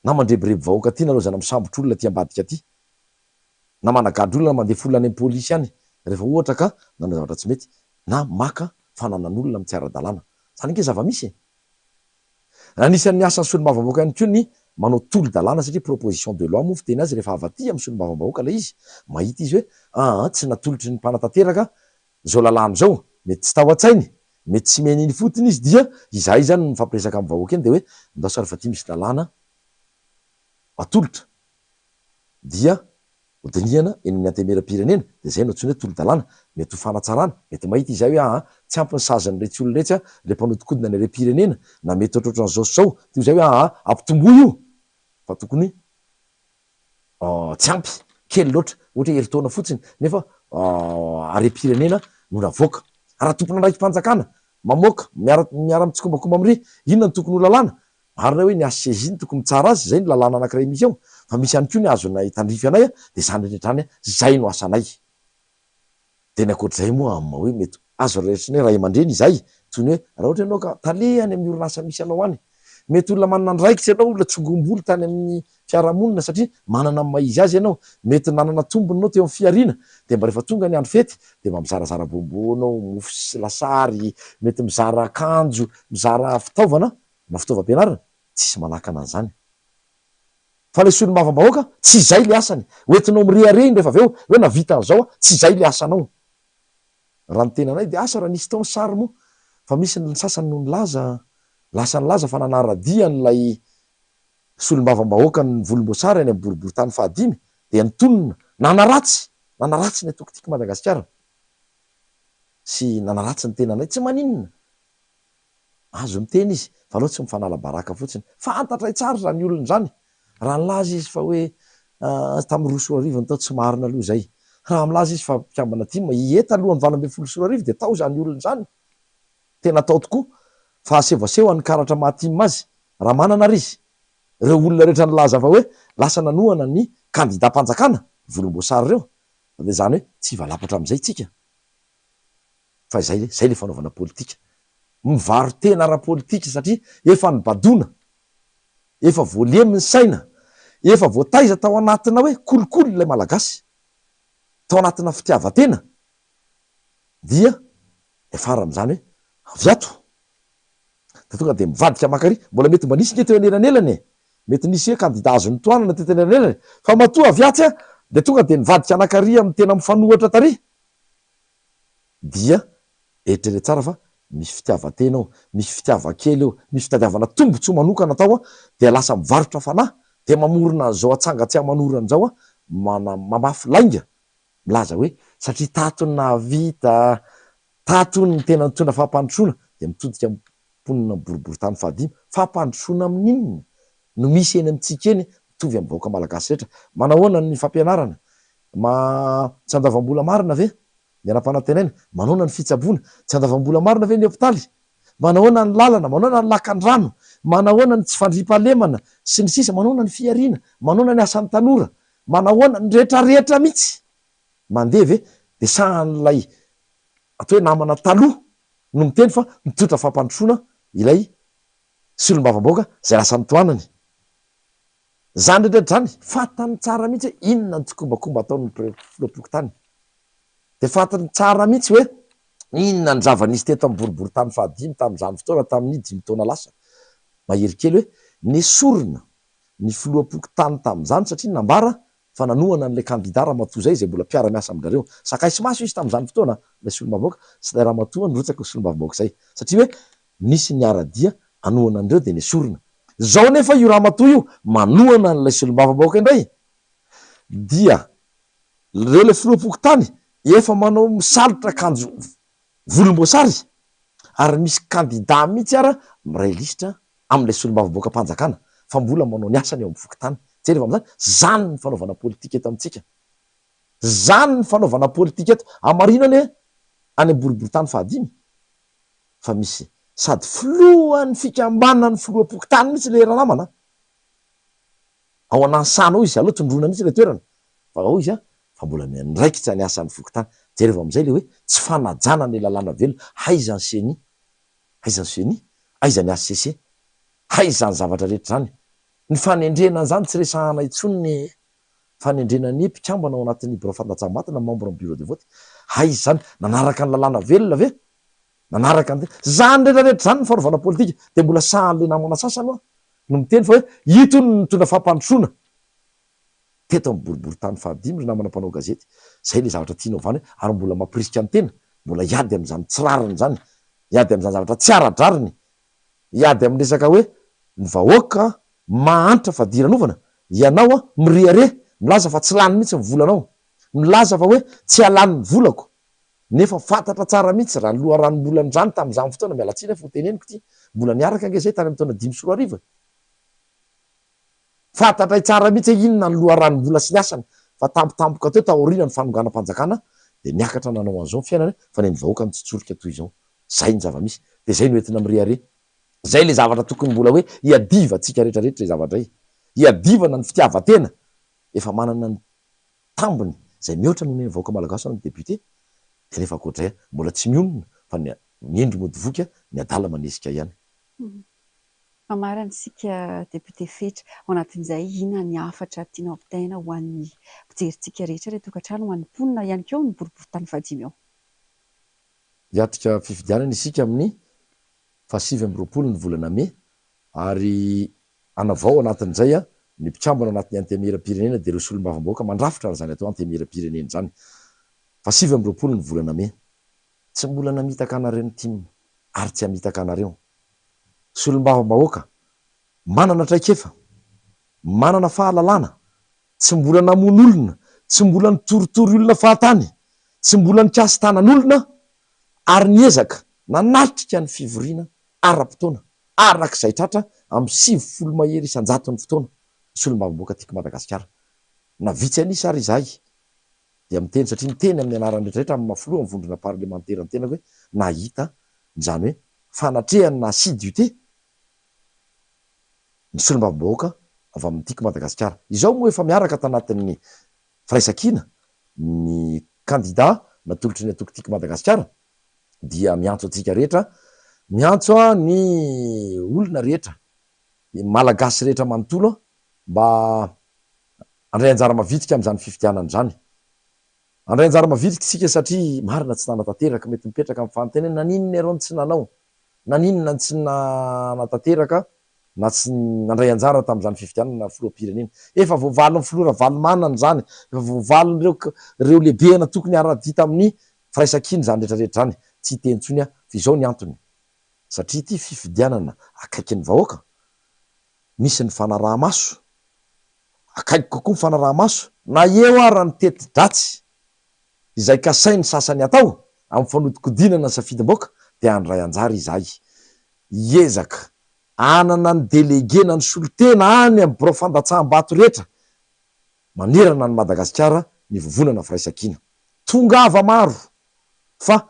na mandrebireby vahoaka aty nareo zana misambotra olona aty ambadika aty na managadra olona na mandefa olona any amin'ny polisy any rehefa ohatra ka nanao zavatra tsy mety na maka fananan'olona amin'ny tsy ara-dalàna. Zany ange zava-misy e! Anisan'ny asan'ny solombavambahoaka ihany koa ny manao tolo-dalàna satria proposition de loi moa fiteny azy rehefa avy aty amin'ny solombavambahoaka ilay izy, mahita izy hoe aa tsy natolotry ny mpanatanteraka Izao lalàna izao, mety tsy tao an-tsainy, mety tsy mihaino eny ifotony izy dia izahay izany no mifampiresaka amin'ny vahoaka eny dia hoe ndao sary fa ity misy lalàna atolotra dia hodinihana eny amin'ny antenimierampirenena dia izay no antsoina hoe tolo-dalàna, mety ho fanatsarana, mety mahita izahay hoe aa tsy ampy ny sazin'iretsy olona iretsy ilay mpanodinkodina ny harem-pirenena na mety ohatrohatran'izao sy izao dia hoy izahay hoe aa ampitomboy io fa tokony tsy ampy, kely loatra, ohatra hoe herintaona fotsiny nefa harem-pirenena no navoaka. Raha tompon'andraiki-panjakana mamoaka miara miara mitsikombakomba amin'ireny, inona no tokony ho lalàna? Marina hoe ny HCJ no tokony mitsara azy, izay no lalàna anankiray misy ao, fa misy ihany koa ny azonay tandrify anay, dia izany rehetra izany, izay no asanay. Dia ny ankoatr'izay moa amin'ny maha hoe mety azo raisina hoe ray aman-dreny izahay, toy ny hoe raha ohatra ianao ka tale any amin'ny orinasa misy anao any, mety olona manana andraikitra ianao, olona tsongom-bolo tany amin'ny fiarahamonina satria manana ny maha izy azy ianao, mety nanana tombony ianao teo amin'ny fihariana, dia mba rehefa tonga ny andro fety dia mba mizarazara bonbon ianao, mofo sy lasary, mety mizara akanjo, mizara fitaovana na fitaovam-pianarana, tsisy manakana an'izany. Fa ilay solombavambahoaka, tsy izay ilay asany. Ho entinao mirehareha iny rehefa avy eo, hoe nahavita an'izao aho, tsy izay ilay asanao. Raha ny tenanay dia asa raha nisy tao ny sary moa fa misy ny sasany no nilaza, lasa nilaza fa nanara-dia an'ilay solombavambahoakan'ny volomboasary any amin'ny boriborintany fahadimy dia nitonona nanaratsy, nanaratsy ny antoko Tiako Madagasikara sy nanaratsy ny tenanay. Tsy maninona. Azo miteny izy fa aleo tsy mifanala baraka fotsiny. Fantatray tsara izany olona izany. Raha nilaza izy fa hoe tamin'ny 2002 ny tao tsy marina aloha izay. Raha milaza izy fa mpikambana tim, ie talohan'ny 2018 dia tao izany olona izany. Tena tao tokoa. Fa asevoaseho ny karatra maha tim azy. Raha manana ary izy. Ireo olona rehetra nilaza fa hoe lasa nanohana ny kandidam-panjakana volomboasary ireo. Dia izany hoe tsy hivalapatra amin'izay tsika. Fa izay, izay ilay fanaovana politika. Mivaro-tena ara-politika satria efa nibadona, efa voalemy ny saina, efa voataiza tao anatina hoe kolikoly ilay Malagasy, tao anatina fitiavan-tena, dia miafara amin'izany hoe avy ato. Dia tonga dia mivadika maka ary, mbola mety mba nisy nge teo anelanelany e! Mety nisy hoe kandida azo notohanana teto anelanelany, fa matoa avy atsy dia tonga dia nivadika anakary amin'ny tena mifanohitra tary. Dia eritrereto tsara fa misy fitiavan-tena ao, misy fitiavan-kely eo, misy fitadiavana tombotsoa manokana atao an, dia lasa mivarotra fanahy, dia mamorona an'izao atsanga tsy aman'orana izao an, mana- mamafy lainga, milaza hoe satria tato no nahavita, tato no tena nitondra fampandrosoana, dia mitodika amin'ny mponina amin'ny boriborintany fahadimy, fampandrosoana amin'inona no misy eny amintsika eny, mitovy amin'ny vahoaka malagasy rehetra, manahoana ny fampianarana, Ma, tsy andavam-bola marina ve ny anam-panantenaina? Manahoana ny fitsaboana? Tsy andavam-bola marina ve ny hopitaly? Manahoana ny lalana? Manahoana ny lakan-drano? Manahoana ny tsy fandriampahalemana? Sy ny sisa Manahoana ny fihariana? Manahoana ny asan'ny tanora? Manahoana ny rehetrarehetra mihitsy? Mandeha ve dia sahan'ilay atao hoe namana taloha no miteny fa mitondra fampandrosoana ilay solombavambahoaka izay lasa notohanany? Izany rehetra rehetra izany, fantany tsara mihitsy hoe inona ny tsikombakomba ataon'ny filoham-pokontany. Dia fantany tsara mihitsy hoe inona ny zava-nisy teto amin'ny boriborintany fahadimy tamin'izany fotoana, tamin'ny dimy taona lasa. Mahery kely hoe nesorina ny filoham-pokontany tamin'izany satria nambara fa nanohana an'ilay kandida ramatoa izay, izay mbola mpiara-miasa amin-dRareo. Sakay sy maso izy tamin'izany fotoana, ilay solombavambahoaka sy ilay ramatoa nirotsaka ho solombavambahoaka izay. Satria hoe nisy niara-dia hanohana an'ireo dia nesorina. Izao anefa io ramatoa io manohana an'ilay solombavambahoaka indray dia ireo ilay filoham-pokontany efa manao misalotra akanjo volomboasary ary misy kandida mihitsy ara miray lisitra amin'ilay solombavambahoakam-panjakana fa mbola manao ny asany eo amin'ny fokontany. Jereo amin'izany, izany ny fanaovana politika eto amintsika. Izany ny fanaovana politika eto. Hamarino anie any amin'ny boriborintany fahadimy fa misy sady filohan'ny fikambanan'ny filoham-pokontany mihitsy ilay ranamana a! Ao Anansana ao izy, aleo tondroina mihitsy ilay toerana fa ao izy a, fa mbola miandraikitra ny asan'ny fokontany. Jerevo amin'izay ilay hoe tsy fanajana ny lalàna velona, aiza ny ceni? Aiza ny ceni? Aiza ny HCC? Aiza izany zavatra rehetra izany? Ny fanendrena an'izany tsy resahana intsony ny fanendrena ny mpikambana ao anatin'ny birao fandatsaham-bato na membre ny bureau de vote. Aiza izany? Nanaraka ny lalàna velona ve? Nanaraka ny Izany rehetra rehetra izany ny fanaovana politika dia mbola sahan'ilay namana sasany hoa no miteny fa hoe ito no nitondra fampandrosoana teto amin'ny boriborintany fahadimy ry namana mpanao gazety. Izay ilay zavatra tiana ovana hoe ary mbola mampirisika ny tena mbola hiady amin'izany tsy rariny izany, hiady amin'izany zavatra tsy ara-drariny, hiady amin'ny resaka hoe ny vahoaka mahantra fadiranovana, ianao mirehareha milaza fa tsy lany mihitsy ny volanao, milaza fa hoe tsy halany ny volako, Nefa fantatra tsara mihitsy raha ny loharanom-bolan'izany tamin'izany fotoana, miala tsiny aho fa ho teneniko ity, mbola niaraka ange izay tany amin'ny taona 2005 e! Fantatray tsara mihitsy hoe inona ny loharanom-bola sy ny asany, fa tampotampoka teo taoriana ny fanonganam-panjakana dia niakatra nanao an'izao ny fiainany fa ny an'ny vahoaka nitsotsorika toy izao. Izay ny zava-misy. Dia izay no entina mirehareha. Izay ilay zavatra tokony mbola hoe hiadivantsika rehetrarehetra izay zavatra izay. Hiadivana ny fitiavan-tena. Efa manana ny tambiny izay mihoatra noho ny an'ny vahoaka malagasy ny député dia nefa ankoatr'izay mbola tsy mionona fa ny hendry mody voky ny adala manesika ihany. Mamarana isika député Fetra, ao anatin'izay inona ny hafatra tianao ampitaina ho an'ny mpijerintsika rehetra any an-tokantrano, ho an'ny mponina ihany koa ao amin'ny boriborintany fahadimy ao? Hiatrika fifidianana isika amin'ny faha 29 ny volana mey ary Hanavao anatin'izay ny mpikambana anatin'ny Antenimierampirenena dia ireo solombavambahoaka mandrafitra an'izany atao Antenimierampirenena izany. Faha 29 ny volana mey. Tsy mbola namitaka anareo ny tim ary tsy hamitaka anareo. Solombavambahoaka manana traikefa, manana fahalalana, tsy mbola namono olona, tsy mbola nitoritory olona fahatany, tsy mbola nikasi-tanan'olona ary niezaka nanatrika ny fivoriana ara-potoana araka izay tratra amin'ny 90 mahery isan-jaton'ny fotoana ny solombavambahoaka Tiako Madagasikara. Na vitsy an'isa ary izahay dia miteny satria miteny amin'ny anaran'ny rehetra rehetra amin'ny maha filohan'ny vondrona parlemantera ny tenako hoe nahita izany hoe fanatrehana na assiduité ny solombavambahoaka avy amin'ny Tiako Madagasikara. Izao moa efa miaraka tanatin'ny firaisankina ny kandida natolotry ny antoko Tiako Madagasikara dia miantso antsika rehetra, miantso ny olona rehetra, ny Malagasy rehetra manontolo mba handray anjara mavitrika amin'izany fifidianana izany. Handray anjara mavitrika isika satria marina tsy nanatanteraka, mety mipetraka amin'ny fanontaniana naninona ianareo no tsy nanao, naninona no tsy nanatanteraka na tsy nandray anjara tamin'izany fifidianana filoham-pirenena. Efa voavalin'ny filoha Ravalomanana izany, efa voavalin'ireo ireo lehibehana tokony hiara-dia tamin'ny firaisankina izany rehetra rehetra izany. Tsy hiteny intsony aho fa izao ny antony, satria ity fifidianana akaikin'ny vahoaka, misy ny fanaraha-maso, akaiky kokoa ny fanaraha-maso, na eo ara ny teti-dratsy izay kasain'ny sasany atao amin'ny fanodikodinana ny safidim-bahoaka dia handray anjara izahay hiezaka hanana ny delege na ny solontena any amin'ny birao fandatsaham-bato rehetra manerana an'i Madagasikara ny Vovonana Firaisankina. Tongava maro fa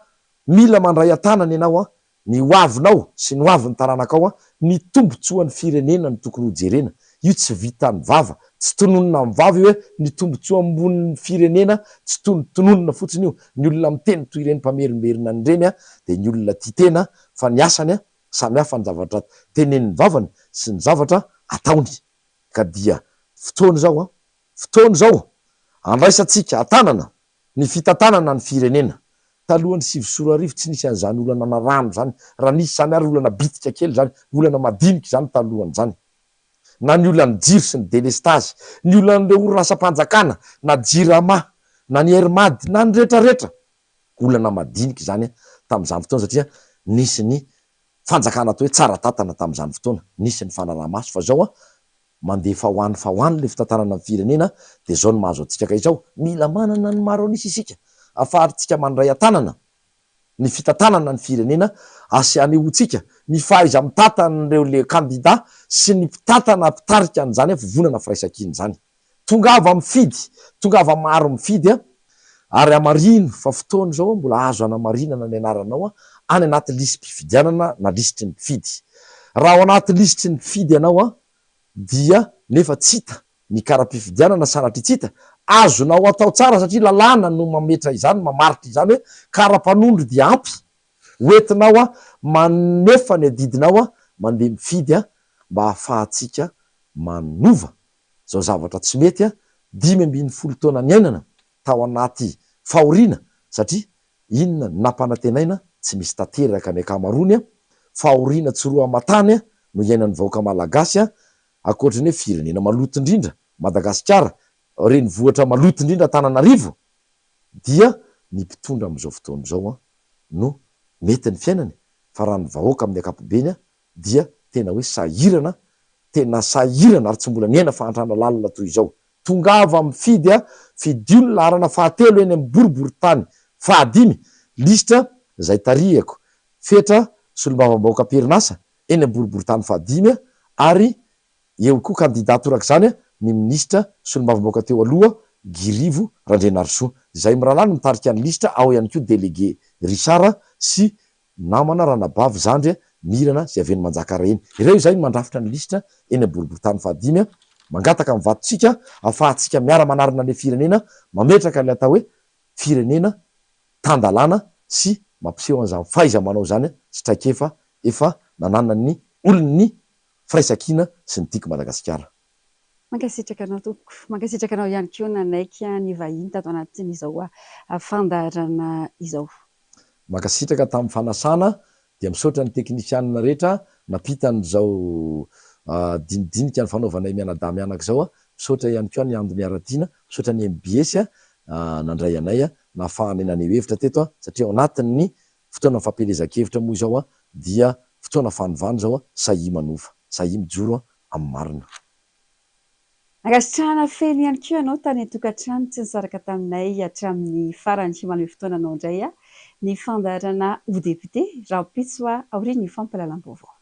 mila mandray an-tanana ianao an, ny ho avinao sy ny ho avin'ny taranakao an, ny tombotsoan'ny firenena no tokony ho jerena, io tsy vitan'ny vava, tsy tononina amin'ny vava io hoe ny tombotsoa ambonin'ny firenena tsy tonotononina fotsiny io, ny olona miteny toy ireny mpamerimberina an'ireny an dia ny olona tia tena fa ny asany an samy hafa ny zavatra tenenin'ny vavany sy ny zavatra ataony ka dia fotoana izao an, fotoana izao andraisantsika an-tanana ny fitantanana ny firenena. Talohan'ny 2009 tsy nisy an'izany olana na rano izany, raha nisy izany ary olana bitika kely izany, olana madinika izany talohan'izany. Na ny olan'ny jiro sy ny delestazy, ny olan'ireo orinasam-panjakana, na jirama, na ny air mad, na ny rehetrarehetra. Olana madinika izany tamin'izany fotoana satria nisy ny fanjakana atao hoe tsara tantana tamin'izany fotoana, nisy ny fanaraha-maso fa izao mandeha fa ho any fa ho any ilay fitantanana ny firenena dia izao no mahazo antsika ka izao mila manana ny maro an'isa isika afahantsika mandray an-tanana ny fitantanana ny firenena asy anehoantsika ny fahaiza-mitantan'ireo le kandida sy ny mpitantana mpitarika an'izany vovonana firaisankina izany. Tongava mifidy, tongava maro mifidy ary hamarino fa fotoana izao mbola azo hanamarinana ny anaranao any anaty lisi-pifidianana na lisitry ny mpifidy. Raha ao anaty lisitry ny mpifidy ianao dia nefa tsy hita ny kara-pifidianana sanatria tsy hita, azonao atao tsara satria lalàna no mametra izany, mamaritra izany hoe kara-panondro dia ampy hoentinao manefa ny adidinao mandeha mifidy mba hahafahantsika manova Izao zavatra tsy mety a, 15 taona niainana tao anaty fahoriana satria inona no nampanantenaina tsy misy tanteraka ny ankamaroany a, fahoriana tsy roa aman-tany a no iainan'ny vahoaka malagasy a, ankoatry ny hoe firenena maloto indrindra Madagasikara, renivohitra maloto indrindra Antananarivo dia ny mpitondra amin'izao fotoana izao a no mety ny fiainany fa raha ny vahoaka amin'ny ankapobeny a dia tena hoe sahirana, tena sahirana ary tsy mbola niaina fahantrana lalina toy izao. Tongava mifidy a, fidio ny laharana fahatelo eny amin'ny boriborintany fahadimy, lisitra izay tarihiko, Fetra solombavambahoaka am-perinasa eny amin'ny boriborintany fahadimy ary eo koa kandida torak'izany ny minisitra solombavambahoaka teo aloha Guy Rivo Randrianarisoa. Izay mirahalahy no mitarika ny lisitra, ao ihany koa delege Richard sy Namana, ranabavy, zandry, mirana izay avy eny Manjakara eny. Ireo izay no mandrafitra ny lisitra eny amin'ny boriborintany fahadimy. Mangataka ny vatontsika ahafahantsika miara-manarina ilay firenena, mametraka ilay atao hoe firenena tan-dalàna sy mampiseho an'izany fahaiza-manao izany sy traikefa efa nananan'ny olon'ny firaisankina sy ny Tiako Madagasikara. Mankasitraka anao tompoko. Mankasitraka anao ihany koa nanaiky ny vahiny tato anatin'izao fandaharana izao. Mankasitraka tamin'ny fanasana dia misaotra ny teknisianina rehetra nampita an'izao dinidinika nifanaovanay mianadahy mianaka izao. Misaotra ihany koa an'i Ando Miaratiana, misaotra ny mbs nandray anay nahafahanay naneho hevitra teto satria ao anatin'ny. Fotoana fampielezan-kevitra moa izao dia fotoana fanovana izao, sahia manova, sahia mijoro amin'ny marina. Ankasitrahana feno ihany koa ianao tany an-tokantrano tsy nisaraka taminay hatramin'ny farany. Manome fotoana anao indray ny fandaharana Ho Député rahampitso aorian'ny fampahalalam-baovao.